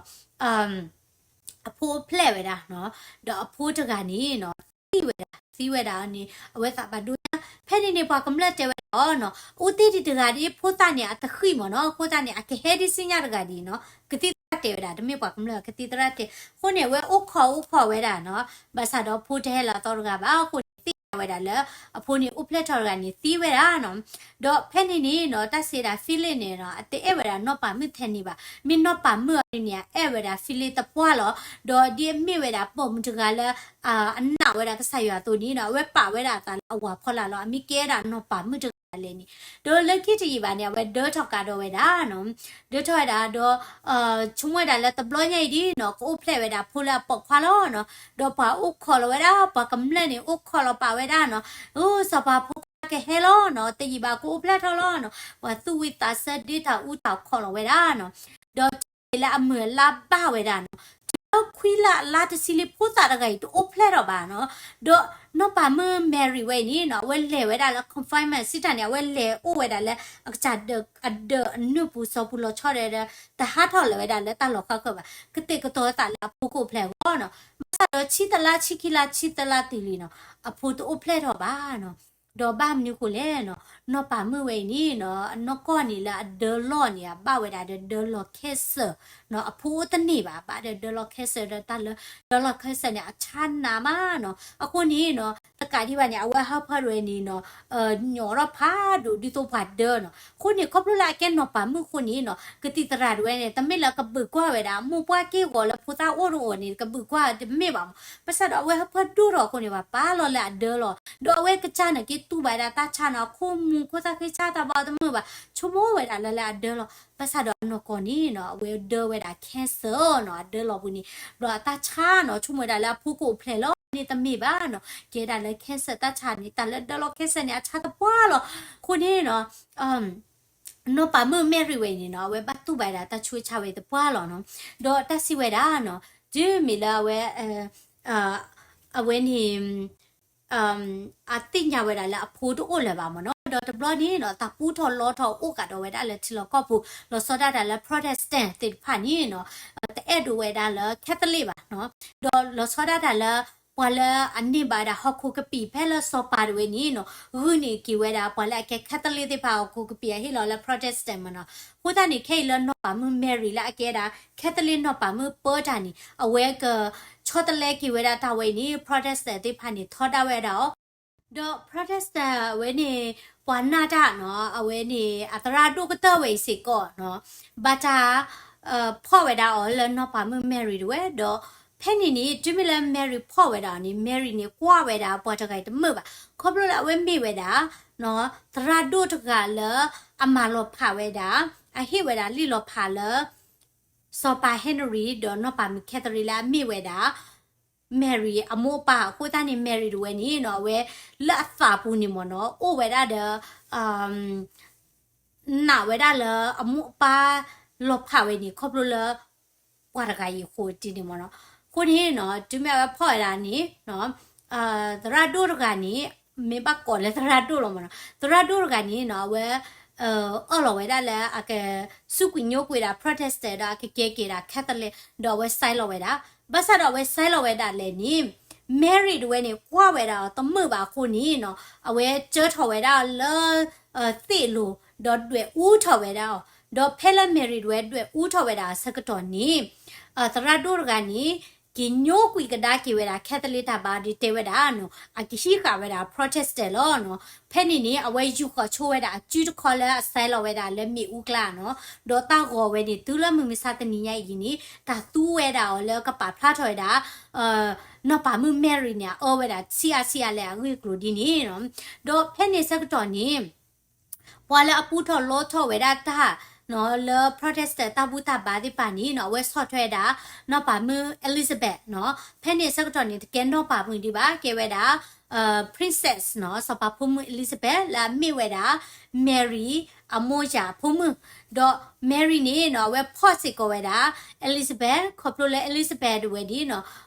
အဖိအိၣ်ဖျဲၣ်ဝဲဒၣ်နီၤ ဒီးအဖိတဂၤန့ၣ်နီၤ သံဝဲဒၣ် သံဝဲဒၣ်န့ၣ် အဝဲသးဘၣ်ဒိညါ ဖဲန့ၣ်န့ၣ်ပှၤကမျၢၢ်တဲဝဲဒၣ်နီၤ အူသ့ၣ်ဒံးတဂၤဒ်ဖိသၣ်န့ၣ် အတဃံၣ်မ့ၢ်နီၤ အဃိသတးန့ၣ် အကဟဲဒ်စံၣ်ညါတဂၤဒ်နီၤ ကသံၣ်သရၣ်တဲဝဲဒၣ် တမ့ၢ်ပှၤကမျၢၢ် ကသံၣ်သရၣ်တဲ အဃိန့ၣ် အဝဲအိၣ်ခိးအိၣ်ခိးဝဲဒၣ်နီၤ ဘၣ်ဆၣ်ဒီးဖိတဟဲလီၤသီတဂၤဘၣ် အဃိန့ၣ် သ့ၣ်ညါဝဲဒၣ်လၢ အဖိန့ၣ်အိၣ်ဖျဲၣ်ထီၣ်တဂၤန့ၣ် သံဝဲဒၣ်နီၤ ဒီးဖဲန့ၣ်န့ၣ်နီၤ တၢ်စံးဒၣ် Philip န့ၣ်နီၤ အတအဲၣ်ဝဲဒၣ်နီၢ်ပၤမုၣ်ထဲန့ၣ်ဘၣ် မ့ၢ်နီၢ်ပၤမုၣ်အီၤန့ၣ်န့ၣ် အအဲၣ်ဝဲဒၣ် Philip သပှၢ်လီၤ ဒီးဒ်အမ့ၢ်ဝဲဒၣ်ပိာ်မုၣ်တဂၤလၢ အနာ်ဝဲဒၣ်ကစၢ်ယွၤအသိးန့ၣ်နီၤ အဝဲပာ်ဝဲဒၣ်အသးလၢအဝၤဖီလာ်လီၤ အမ့ၢ်ကဲဒၣ်နီၢ်ပၤမုၣ်တဂၤ အဝဲဒၣ်လဲၤအိၣ်ဝဲဒၣ်လၢကီၢ်အမဲရကၤဒ်လဲၣ်န့ၣ်, ဒီးလၢခံတယံာ်ဘၣ်န့ၣ် အဝဲဒၢထီၣ်ကးဒီးဝဲဒၣ်နီၤ, ဒၢထီၣ်ဝဲဒၣ်ဒီး ဆိကမိၣ်ဝဲဒၣ်လၢတဘျီညါအံၤဒ်နီၤ ကအိၣ်ဖျဲၣ်ဝဲဒၣ်ဖိလၢအပိာ်ခွါလီၤနီၤ, ဒီးပှၤအိၣ်ခိးလီၤဝဲဒၣ် ပှၤကမျၢၢ်န့ၣ် အိၣ်ခိးလီၤပာ်ဝဲဒၣ်နီၤ, အိ စီၤပၤဖိခွါကဟဲလီၤနီၤ, တယံာ်ဘၣ်ကအိၣ်ဖျဲၣ်ထီၣ်လီၤနီၤ, ပှၤသူၣ်ဝံသးဆၢဒ့တၢ်အူတၢ်ခိးလီၤဝဲဒၣ်နီၤ, ဒီးတုၤလၢအမုၢ်အလါဘၣ်ဝဲဒၣ်နီၤ, တုၤလၢခွံလါအလါတဆံလံ ဖိသၣ်တဂၤအံၤတအိၣ်ဖျဲၣ်ထီၣ်ဘၣ်နီၤ, ဒီးနီၢ်ပၤမုၣ် Mary ဝဲအံၤန့ၣ်နီၤ အဝဲလဲၤဝဲဒၣ်လၢ confinement စံးတၢ်န့ၣ် အဝဲလဲၤအိၣ်ဝဲဒၣ်လၢ အကစၢ်ဒၢးအဒၢးအနုၢ်ပူၤစီၤပူၤလီၤဆီဒီး တဟးထီၣ်လၢၤဝဲဒၣ်လၢတၢ်လီၢ်ဃါဃၢၤဘၣ်, ကတဲာ်ကတီၤသးလၢအဖိကအိၣ်ဖျဲၣ်အဂီၢ်နီၤ, ဘၣ်ဆၣ်ဒီးဆံသၢလါ ဆံခံလါ ဆံသၢလါတုၤလံနီၤ အဖိတအိၣ်ဖျဲၣ်ထီၣ်ဘၣ်နီၤ, ဒီးဘၣ်မနုၤဃိလဲၣ်နီၤ, နီၢ်ပၤမုၣ်ဝဲအံၤန့ၣ်နီၤ အနီၢ်ကီၢ်န့ၣ်လၢအဒၢလီၢ်န့ၣ် အဘၣ်ဝဲဒၣ်ဒီးဒၢလီၤ cancer နီၤ, အဖိအိၣ်တန့ၢ်ဘၣ် ဘၣ်ဒီးဒၢလီၤ cancer ဒီးတၢ်လၢ ဒၢလီၤ cancer န့ၣ် အဆါနးမးနီၤ, အဃိန့ၣ်နီၤ တကးဒံးဘၣ်န့ၣ် အဝဲဟၢဖၢဒၣ်ဝဲန့ၣ်နီၤ ညီၣ်ထီၣ်ဖးဒိၣ်ဒ်သိးပှၤဒၢနီၤ, အဃိန့ၣ် ခီဖျိလၢအကဲနီၢ်ပၤမုၣ်အဃိန့ၣ်နီၤ ကသံၣ်သရၣ်ဒၣ်ဝဲန့ၣ် တမ့ၢ်လၢကဘုၣ်ကွၢ်ဝဲဒၣ် မိၢ်ပှၢ်က့ၢ်ဂီၤလၢဖိသၣ်အိၣ်တအိၣ်န့ၣ် ကဘုၣ်ကွၢ်တမ့ၢ်ဘၣ်မး, ဘၣ်ဆၣ်ဒီးအဝဲဟၢဖၢဒိၣ်ထီၣ်အဃိန့ၣ် ပှၤပာ်လီၤလၢအဒၢလီၤ, ဒီးအဝဲကစၢ်န့ၣ်က့တူၢ်ဘၣ်ဝဲဒၣ်တၢ်ဆါနီၤ, အခိၣ်မူခိၣ်သၣ်ဃ့ဆါတၢ်ဘၣ်တမုာ်ဘၣ်, ဆိကမိၣ်ဝဲဒၣ်လၢလၢအဒၢလီၤ, ဘၣ်ဆၣ်ဒီးအနီၢ်ကီၢ်န့ၣ်နီၤ အဝဲဒၢဝဲဒၣ် cancer နီၤ, အဒၢလီၤပူၤန့ၣ် ဒီးအတၢ်ဆါနီၤ ဆိကမိၣ်ဝဲဒၣ်လၢအဖိကအိၣ်ဖျဲၣ်လီၤန့ၣ်တမ့ၢ်ဘၣ်နီၤ, ကဲဒၣ်လၢ cancer တၢ်ဆါန့ၣ် တၢ်လၢဒၢလီၤ cancer န့ၣ် အဆါသပှၢ်လီၤ, အဃိန့ၣ်နီၤ နီၢ်ပၤမုၣ် Mary ဝဲအံၤန့ၣ်နီၤ အဝဲဘၣ်တူၢ်ဘၣ်ဝဲဒၣ်တၢ်ဆူးဆါဝဲသပှၢ်လီၤနီၤ, ဒီးတၢ်စံးဝဲဒၣ်နီၤ တုၤမ့ၢ်လၢအဝဲ အဝဲန့ၣ် အသ့ၣ်ညါဝဲဒၣ်လၢအဖိတအိၣ်လၢၤဘၣ်မ့ၢ်နီၤ, ဒီးတဘျီန့ၣ်နီၤ တၢ်ပူထီၣ်လီထီၣ်အိၣ်ကးဒီးဝဲဒၣ်လၢထံလီၢ်ကီၢ်ပူၤ လီၤဆီဒၣ်တၢ်လၢ Protestant သ့ၣ်တဖၣ်န့ၣ်နီၤ တအဲၣ်ဒိးဝဲဒၣ်လၢ Catholic ဘၣ်နီၤ, ဒီးလီၤဆီဒၣ်တၢ်လၢ ပှၤလၢအန့ၢ်ဘၣ်ဝဲဒၣ်ဟီၣ်ခိၣ်ကပံာ်ဖဲလၢစီၤပၤဒၣ်ဝဲန့ၣ်နီၤ ဂုာ်န့ၢ်က့ၤဝဲဒၣ်ပှၤလၢအကဲ Catholic သ့ၣ်တဖၣ်ဟီၣ်ခိၣ်ကပံာ်အဟ့ၣ်လီၤလၢ Protestant မ့ၢ်နီၤ, အဃိသတးန့ၣ် ခဲအံၤလၢနီၢ်ပၤမုၣ် Mary လၢအကဲဒၣ် Catholic နီၢ်ပၤမုၣ်ပၢတၢ်န့ၣ် အဝဲကဆီတလဲက့ၤဝဲဒၣ်တၢ်ဝဲအံၤန့ၣ် Protestant သ့ၣ်တဖၣ်န့ၣ် ထီဒါဝဲဒၣ်အီၤ ဒီး Protestant ဝဲန့ၣ် ပှၤနာ်တၢ်နီၤ အဝဲန့ၣ် အသရၣ်ဒိၣ်ကတၢၢ်ဝဲအံၤစ့ၢ်ကီးနီၤ ဘၣ်တၢ် ဖီၣ်ဝဲဒၣ်အီၤလၢနီၢ်ပၤမုၣ် Mary ဒၣ်ဝဲ ဒီးဖဲန့ၣ်န့ၣ် တုၤမ့ၢ်လၢ Mary ဖီၣ်ဝဲဒၣ်အီၤန့ၣ် Mary န့ၣ် ကွၢ်ဝဲဒၣ်ပှၤတဂၤအံၤတမုာ်ဘၣ် ခီဖျိလၢအဝဲမ့ၢ်ဝဲဒၣ် သရၣ်ဒိၣ်တဂၤလၢ အမၤလီၤဖးဝဲဒၣ် အဟ့ၣ်ဝဲဒၣ်လံာ်လီၤဖးလၢ စီၤပၤ Henry ဒီးနီၢ်ပၤမုၣ် Catherine လၢအမ့ၢ်ဝဲဒၣ် Mary အမိၢ်အပၢ်အဃိသတးန့ၣ် Mary ဒၣ်ဝဲန့ၣ်နီၤ အဝဲလၢအသးပူၤန့ၣ်မ့ၢ်နီၤ အိၣ်ဝဲဒၣ်ဒီး နာ်ဝဲဒၣ်လၢအမိၢ်အပၢ် လီၤဖးဝဲန့ၣ် ခီဖျိလၢ ပှၤတဂၤအံၤအဃိတ့ၢ်န့ၣ်မ့ၢ်နီၤ အဃိန့ၣ်နီၤ တုၤမ့ၢ်အဝဲဖီၣ်ဝဲဒၣ်န့ၣ် သရၣ်ဒိၣ်တဂၤန့ၣ် မ့ၢ်ဘၣ်ကိးလၢသရၣ်ဒိၣ်လီၤမ့ၢ်နီၤ သရၣ်ဒိၣ်တဂၤန့ၣ်နီၤ အဝဲ အၢၣ်လီၤဝဲဒၣ်လၢအက စူးကွံာ်ညိကွံာ်ဒၣ် Protestant ဒီးအကကဲက့ၤဒၣ် Catholic ဒီးအဝဲ sign လီၤဝဲဒၣ် ဘၣ်ဆၣ်ဒီးအဝဲ sign လီၤဝဲဒၣ်လဲၣ်န့ၣ် Mary ဒၣ်ဝဲန့ၣ် ကွၢ်ဝဲဒၣ်အီၤတမုာ်ဘၣ်အဃိန့ၣ်နီၤ အဝဲကၢထီၣ်ဝဲဒၣ်အီၤလၢ သ့ၣ်လိၤ ဒီးဒွဲၣ်အူထီၣ်ဝဲဒၣ်အီၤ ဒီးဖဲလၢ Mary ဒၣ်ဝဲဒွဲၣ်အူထီၣ်ဝဲဒၣ်အဆၢကတီၢ်န့ၣ် သရၣ်ဒိၣ်တဂၤန့ၣ် က့ၤညိကွံာ်ကဒါက့ၤဝဲဒၣ် Catholic တၢ်ဘါဒီးတဲဝဲဒၣ်နီၤ အကဟံးဃာ်ဝဲဒၣ် Protestant လီၤနီၤ ဖဲန့ၣ်န့ၣ် အဝဲယူာ်ဃီၤဆိဝဲဒၣ်အစုတခီလၢအ sign လီၤဝဲဒၣ်လၢမ့ၣ်အူကျါနီၤ ဒီးတၢ်ဂီၤဝဲန့ၣ် တုၤလၢမုၢ်မဆါတနံၤညါအံၤန့ၣ် တၢ်သူဝဲဒၣ်အီၤလၢကပာ်ဖျါထီၣ်ဝဲဒၣ် နီၢ်ပၤမုၣ် Mary န့ၣ် အအၢဝဲဒၣ်ဆံးအါဆံးအါလဲၣ်အဂ့ၢ်အကျိၤဒ်န့ၣ်နီၤ ဒီးဖဲန့ၣ်ဆၢကတီၢ်န့ၣ် ပှၤလၢအပူထီၣ်လီထီၣ်ဝဲဒၣ်တၢ်နီၤ လၢ Protestant တၢ်ဘူၣ်တၢ်ဘါသ့ၣ်တဖၣ်န့ၣ်နီၤ အဝဲဆီၣ်ထွဲဝဲဒၣ် နီၢ်ပၤမုၣ် Elizabeth နီၤ ဖဲန့ၣ်ဆၢကတီၢ်န့ၣ် တကဲနီၢ်ပၤမုၣ်ဒံးဘၣ် ကဲဝဲဒၣ် Princess နီၤ စီၤပၤဖိမုၣ် Elizabeth လၢအမ့ၢ်ဝဲဒၣ် Mary အမိၢ်ယၢ်အဖိမုၣ် ဒီး Mary န့ၣ်နီၤ အဝဲဖီၣ်စ့ၢ်ကီးဝဲဒၣ် Elizabeth ခီဖျိလၢ Elizabeth ဒၣ်ဝဲန့ၣ်နီၤ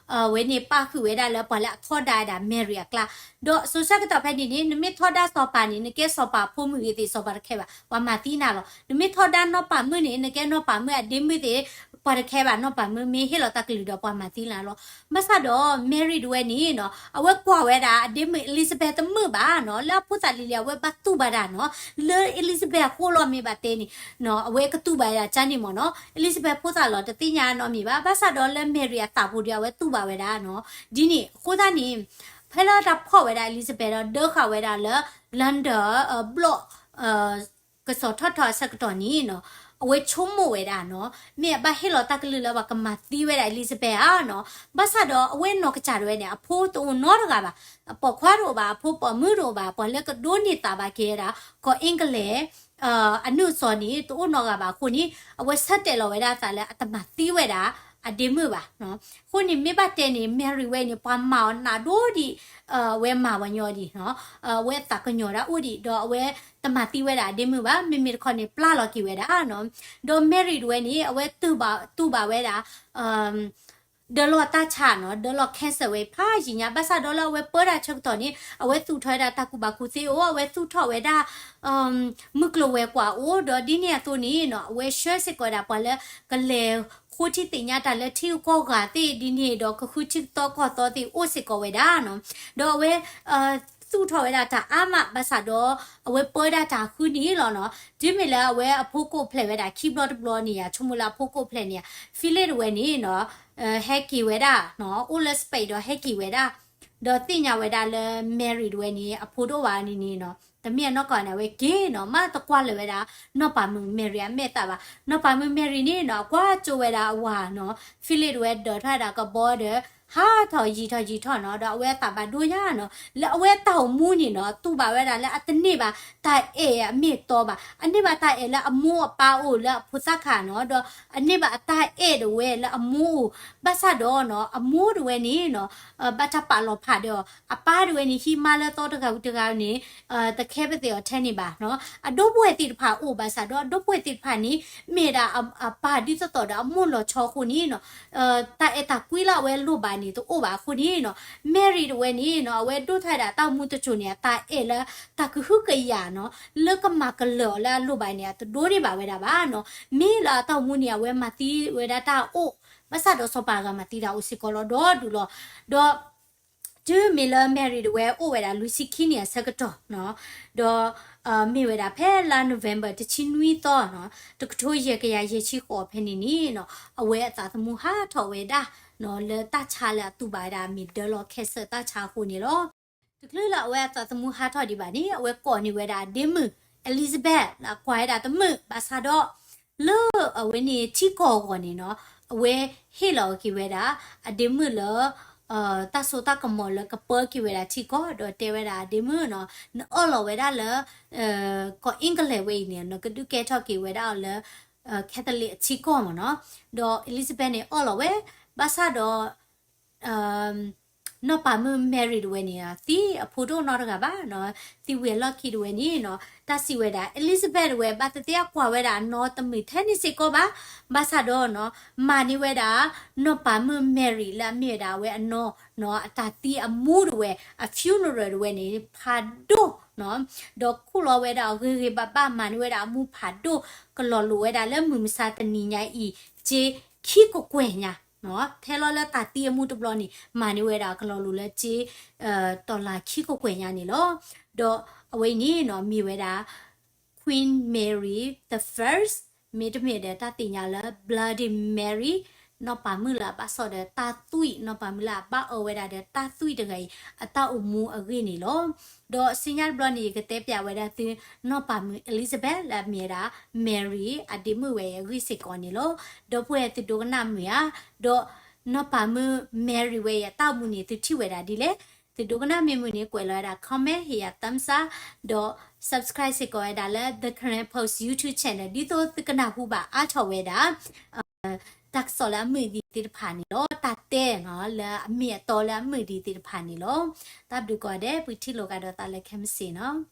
အဝဲန့ၣ်ပာ်ဃုာ်ဝဲဒၣ်လၢပှၤလၢအထီဒါဝဲဒၣ် Mary အကျါ ဒီးစိၤဆၢကတီၢ်ဖဲန့ၣ်န့ၣ် နမ့ၢ်ထီဒါစီၤပၤန့ၣ် နကဲစီၤပၤဖိမုၣ်ဂ့ၤသ့ၣ် စီၤပၤတခဲဘၣ် ပှၤမၤသံနၤလီၤ. နမ့ၢ်ထီဒါနီၢ်ပၤမုၣ်န့ၣ် နကဲနီၢ်ပၤမုၣ်အဒ့မုၣ်သ့ၣ် ပှၤတခဲဘၣ် နီၢ်ပၤမုၣ်မ့ၢ်ဟ့ၣ်လီၤတၢ်ကလုၢ်ဒီးပှၤမၤသံနၤလီၤ. ဘၣ်ဆၣ်ဒီး Mary ဒၣ်ဝဲန့ၣ်နီၤ အဝဲကွၢ်ဝဲဒၣ်အဒ့မုၣ် Elizabeth တမုာ်ဘၣ်နီၤ လၢအဖိသၣ်လံၤလံၤ အဝဲဘၣ်တူၢ်ဘၣ်တၢ်နီၤ လၢ Elizabeth အဃိလီၤမ့ၢ်ဘၣ်တဲန့ၣ် အဝဲကတူၢ်ဘၣ်ဝဲဒၣ်ကန့ၣ်မ့ၢ်နီၤ Elizabeth ဖိသၣ်လီၤ တသ့ၣ်ညါနီတမံၤဘၣ် ဘၣ်ဆၣ်ဒီးလၢ Mary အသးပူၤဒီး အဝဲတူၢ်ဘၣ်ဝဲဒၣ်နီၤ ဒ်န့ၣ် အဃိသတးန့ၣ် ဖဲလၢတၢ်ဖီၣ်ဝဲဒၣ် Elizabeth ဒီးဒၢဃာ်ဝဲဒၣ်လၢ London ဘျီၣ် ကစီၣ်ထီၣ်ထီအဆၢကတီၢ်န့ၣ်နီၤ အဝဲဆိကမိၣ်ဝဲဒၣ်နီၤ, မ့ၢ်အဘၣ်ဟ့ၣ်လီၤတၢ်ကလုၢ်လၢပှၤကမၤသံဝဲဒၣ် Elizabeth ဧါနီၤ. ဘၣ်ဆၣ်ဒီးအဝဲနီၢ်ကစၢ်ဒၣ်ဝဲန့ၣ် အဖိတအိၣ်နီတဂၤဘၣ်, အပိာ်ခွါတအိၣ်ဘၣ်, အဖိပိာ်မုၣ်တအိၣ်ဘၣ်, ပှၤလၢကဒိးန့ၢ်သးဘၣ်က့ၤဝဲဒၣ် ကီၢ် England အနုာ်စီၤန့ၣ် တအိၣ်နီတဂၤဘၣ်အဃိန့ၣ် အဝဲဆၢတဲာ်လီၤဝဲဒၣ်အသးလၢအတမၤသံဝဲဒၣ် အဒ့မုၣ်ဘၣ်နီၤ. အဃိန့ၣ် မ့ၢ်ဘၣ်တဲန့ၣ် Mary ဝဲန့ၣ် ပှၤမၤအီၤနးဒိၣ်ဒံး, အဝဲမၤပှၤညီဒံးနီၤ, အဝဲသးကညီၤဒၣ်အိၣ်ဒံး, ဒီးအဝဲတမၤသံဝဲဒၣ်အဒ့မုၣ်ဘၣ်, မ့မ့ၢ်တခီန့ၣ် ပျၢ်လီၤက့ၤဝဲဒၣ်နီၤ. ဒီး Mary တဝဲန့ၣ် အဝဲတူၢ်ဘၣ်, တူၢ်ဘၣ်ဝဲဒၣ် ဒၢလီၤတၢ်ဆါနီၤ, ဒၢလီၤ cancer ဝဲဖးယံာ်ညါ, ဘၣ်ဆၣ်ဒီးလၢအဝဲပၢတၢ်ဆၢကတီၢ်န့ၣ် အဝဲသူၣ်ထီၣ်ဝဲဒၣ်တၢ်ကူၣ်ဘၣ်ကူၣ်သ့အိၣ်, အဝဲသူၣ်ထီၣ်ဝဲဒၣ် မုၢ်ကျိၤဝဲၤကွာ်အိၣ်, ဒီးဒ်န့ၣ်အသိးန့ၣ်နီၤ အဝဲဆှၢစ့ၢ်ကီးဝဲဒၣ်ပှၤလၢ ကလဲၤဃိထံသ့ၣ်ညါတၢ်လၢထံဂုၤကီၢ်ဂၤသ့ၣ်ဒ်န့ၣ်ဒီး ကဃုထံကသီကီၢ်သီသ့ၣ်အိၣ်စ့ၢ်ကီးဝဲဒၣ်နီၤ. ဒီးအဝဲ သူၣ်ထီၣ်ဝဲဒၣ်တၢ်အါမး ဘၣ်ဆၣ်ဒီး အဝဲပၢဒၣ်တၢ်ဃုန့ၣ်လီၤနီၤ. တုၤမ့ၢ်လၢအဝဲအဖိကအိၣ်ဖျဲၣ်ဝဲဒၣ်ခံဘျီတဘျီန့ၣ်ဧါ, ဆိကမိၣ်လၢအဖိကအိၣ်ဖျဲၣ်န့ၣ်ဧါ, Philip တဝဲန့ၣ်နီၤ ဟဲက့ၤဝဲဒၣ်နီၤ, အိၣ်လၢ Spain ဒီးဟဲက့ၤဝဲဒၣ်, ဒီးသ့ၣ်ညါဝဲဒၣ်လၢ Mary တဝဲန့ၣ် အဖိတအိၣ်ဘၣ်န့ၣ်န့ၣ်နီၤ, တမ့ၢ်အနီၢ်ကီၢ်န့ၣ် အဝဲက့ၤနီၤ, မ့ၢ်တကွၢ်လၢၤဝဲဒၣ် နီၢ်ပၤမုၣ် Mary အမဲာ်သးဘၣ်. နီၢ်ပၤမုၣ် Mary န့ၣ်နီၤ အကွၢ်ကၠိဝဲဒၣ်အဝၤနီၤ, Philip တဝဲဒၢးထီၣ်ဝဲဒၣ်ကဘီဒီး ဟးထီၣ်ယံာ်ထီၣ်ယံာ်ထီၣ်နီၤ, ဒီးအဝဲအသးဘၣ်ဒိညါနီၤ, လၢအဝဲအတၢ်အိၣ်မူန့ၣ်နီၤ တူၢ်ဘၣ်ဝဲဒၣ်လၢအတန့ၢ်ဘၣ်တၢ်အဲၣ်အမ့ၢ်အတီဘၣ်, အန့ၢ်ဘၣ်တၢ်အဲၣ်လၢအမိၢ်အပၢ်အိၣ်လၢအဖိသၣ်ခါနီၤ, ဒီးအန့ၢ်ဘၣ်အတၢ်အဲၣ်တဝဲလၢအမိၢ်အိၣ်, ဘၣ်ဆၣ်ဒီးနီၤ အမိၢ်တဝဲန့ၣ်နီၤ ဘၣ်တၢ်ပာ်လီၤဖးဒီးအီၤ, အပၢ်တဝဲန့ၣ် ဟံးမါလၢသီတဂၤဝံၤတဂၤန့ၣ် တခဲပသ့ၣ်အီၤထဲန့ၣ်ဘၣ်နီၤ. အဒီပုၢ်ဝဲၢ်သ့ၣ်တဖၣ်အိၣ်ဘၣ်ဆၣ်ဒီး အဒီပုၢ်ဝဲၢ်သ့ၣ်တဖၣ်န့ၣ် မ့ၢ်ဒၣ်အပၢ်ဒ်သိးသိးဒီးအမိၢ်လီၤဆီအဃိန့ၣ်နီၤ တၢ်အဲၣ်တၢ်ကွံလၢအဝဲလိၣ်ဘၣ်န့ၣ် တအိၣ်ဘၣ်အဃိန့ၣ်နီၤ, Mary တဝဲန့ၣ်နီၤ အဝဲဒိၣ်ထီၣ်ဝဲဒၣ်တၢ်အိၣ်မူတစိၤန့ၣ် အတၢ်အဲၣ်လၢတၢ်ကဟုကယာ်နီၤ လၢကမၤကလၢၤအီၤလၢအလိၣ်ဘၣ်န့ၣ် အတဒိးန့ၢ်ဘၣ်ဝဲဒၣ်ဘၣ်နီၤ. မ့ၢ်လၢအတၢ်အိၣ်မူန့ၣ် အဝဲမၤသံဝဲဒၣ်တၢ်အိၣ်, ဘၣ်ဆၣ်ဒီးစီၤပၤအဂၤမၤသံတၢ်အိၣ်စ့ၢ်ကီးလီၤဒီဒူၣ်လီၤ. ဒီး တုၤမ့ၢ်လၢ Mary တဝဲအိၣ်ဝဲဒၣ် လွံၢ်ဆံခံနံၣ်အဆၢကတီၢ်နီၤ, ဒီး မ့ၢ်ဝဲဒၣ်ဖဲလါ November တဆံနွံသီနီၤ တကထိယဲၢ်ကယၤယဲၢ်ဆံဃိးဖဲန့ၣ်န့ၣ်နီၤ အဝဲအသးသမူဟးထီၣ်ဝဲဒၣ်နီၤ လၢတၢ်ဆါလၢအတူၢ်ဘၣ်ဝဲဒၣ် မ့ၢ်ဒၢလီၤ cancer တၢ်ဆါအဃိန့ၣ်လီၤ. တချုးလၢအဝဲအသးသမူဟးထီၣ်ဒံးဘၣ်န့ၣ် အဝဲကိးန့ၢ်ဝဲဒၣ်အဒ့မုၣ် Elizabeth လၢအကွၢ်ဝဲဒၣ်တမုာ်ဘၣ်ဆၣ်ဒီး လၢအဝဲန့ၣ်ထံကီၢ်အဂီၢ်န့ၣ်နီၤ အဝဲဟ့ၣ်လီၤက့ၤဝဲဒၣ် အဒ့မုၣ်လၢ တၢ်စိတၢ်ကမီၤလၢကပၢက့ၤဝဲဒၣ်ထံကီၢ် ဒီးတဲဝဲဒၣ်အဒ့မုၣ်နီၤ နအၢၣ်လီၤဝဲဒၣ်လၢ ကီၢ် England ဝဲအံၤန့ၣ် နကဒုးကဲထီၣ်က့ၤဝဲဒၣ်အီၤလၢ Catholic အထံကီၢ်မ့ၢ်နီၤ. ဒီး Elizabeth န့ၣ်အၢၣ်လီၤဝဲ ဘၣ်ဆၣ်ဒီး နီၢ်ပၤမုၣ် Mary တဝဲန့ၣ် သံအဖိတအိၣ်နီတဂၤဘၣ်နီၤ, သံဝံၤအလီၢ်ခံတဝဲန့ၣ်နီၤ တၢ်စံးဝဲဒၣ် Elizabeth တဝဲ ဘၣ်သ့ၣ်သ့ၣ်အကွၢ်ဝဲဒၣ်အနီတမုာ်ထဲန့ၣ်စ့ၢ်ကီးဘၣ်, ဘၣ်ဆၣ်ဒီးနီၤ မၤန့ၢ်ဝဲဒၣ် နီၢ်ပၤမုၣ် Mary လၢအမ့ၢ်ဝဲဒၣ်အဝဲအနီၢ်နီၤ အတၢ်သံအမူတဝဲ အ funeral တဝဲန့ၣ် ဖးဒိၣ်နီၤ, ဒီးခူၣ်လီၤဝဲဒၣ်အဂ့ၤဂ့ၤဘၣ်ဘၣ် မၤန့ၢ်ဝဲဒၣ်အမူဖးဒိၣ် ကလီၤလိာ်ဝဲဒၣ်လၢမုၢ်မဆါတနံၤညါအံၤ စ့ခံကကွဲၢ်ညါ ထဲလီၤလၢတၢ်သံအမူတဘျီန့ၣ် မၤန့ၢ်ဝဲဒၣ်ကလီၤလိာ်လၢစ့ dollar ခံကကွဲၢ်ညါန့ၣ်လီၤ. ဒီးအဝဲအံၤန့ၣ်နီၤ မ့ၢ်ဝဲဒၣ် Queen Mary the First မ့တမ့ၢ်ဒီးတၢ်သ့ၣ်ညါလၢ Bloody Mary နီၢ်ပၤမုၣ်လၢအဘၣ်စီၣ်ဒီးတၢ်သွံၣ် နီၢ်ပၤမုၣ်လၢအဘၣ်အၢဝဲဒၣ်ဒီးတၢ်သွံၣ်တဂၤအံၤ အတၢ်အိၣ်မူအဂ့ၢ်န့ၣ်လီၤ. ဒီးဆူညါတဘျီန့ၣ် ယကတဲပျးဝဲဒၣ်သု နီၢ်ပၤမုၣ် Elizabeth လၢအမ့ၢ်ဝဲဒၣ် Mary အဒ့မုၣ်ဝဲအံၤအဂ့ၢ်စ့ၢ်ကီးန့ၣ်လီၤ. ဒီပုၢ်ဝဲၢ်သုဒိကနၣ်မုာ်ဧါ, ဒီးနီၢ်ပၤမုၣ် Mary ဝဲအံၤအတၢ်အိၣ်မူန့ၣ် သုထံၣ်ဝဲဒၣ်ဒ်လဲၣ်. သုဒိကနၣ်မ့ၢ်မုာ်န့ၣ် ကွဲးလီၤဝဲဒၣ် comment ဟ့ၣ်ယၤ thumbs up ဒီး subscribe စ့ၢ်ကီးဝဲဒၣ်လၢ The Karen Post YouTube channel ဒ်သိးသုကနၢ်ဟူဘၣ်အါထီၣ်ဝဲဒၣ် တၢ်ကစီၣ်လၢအမုာ်ဒံးသ့ၣ်တဖၣ်န့ၣ်လီၤ. တၢ်တဲနီၤ လၢအမ့ၢ်အတီလၢအမုာ်ဒံးသ့ၣ်တဖၣ်န့ၣ်လီၤ. တၢ်ဘျုးကိးဂၤဒဲး ပထံၣ်လိာ်ကဒီးသးလၢခဲမုၢ်ဆ့ၣ်နီၤ.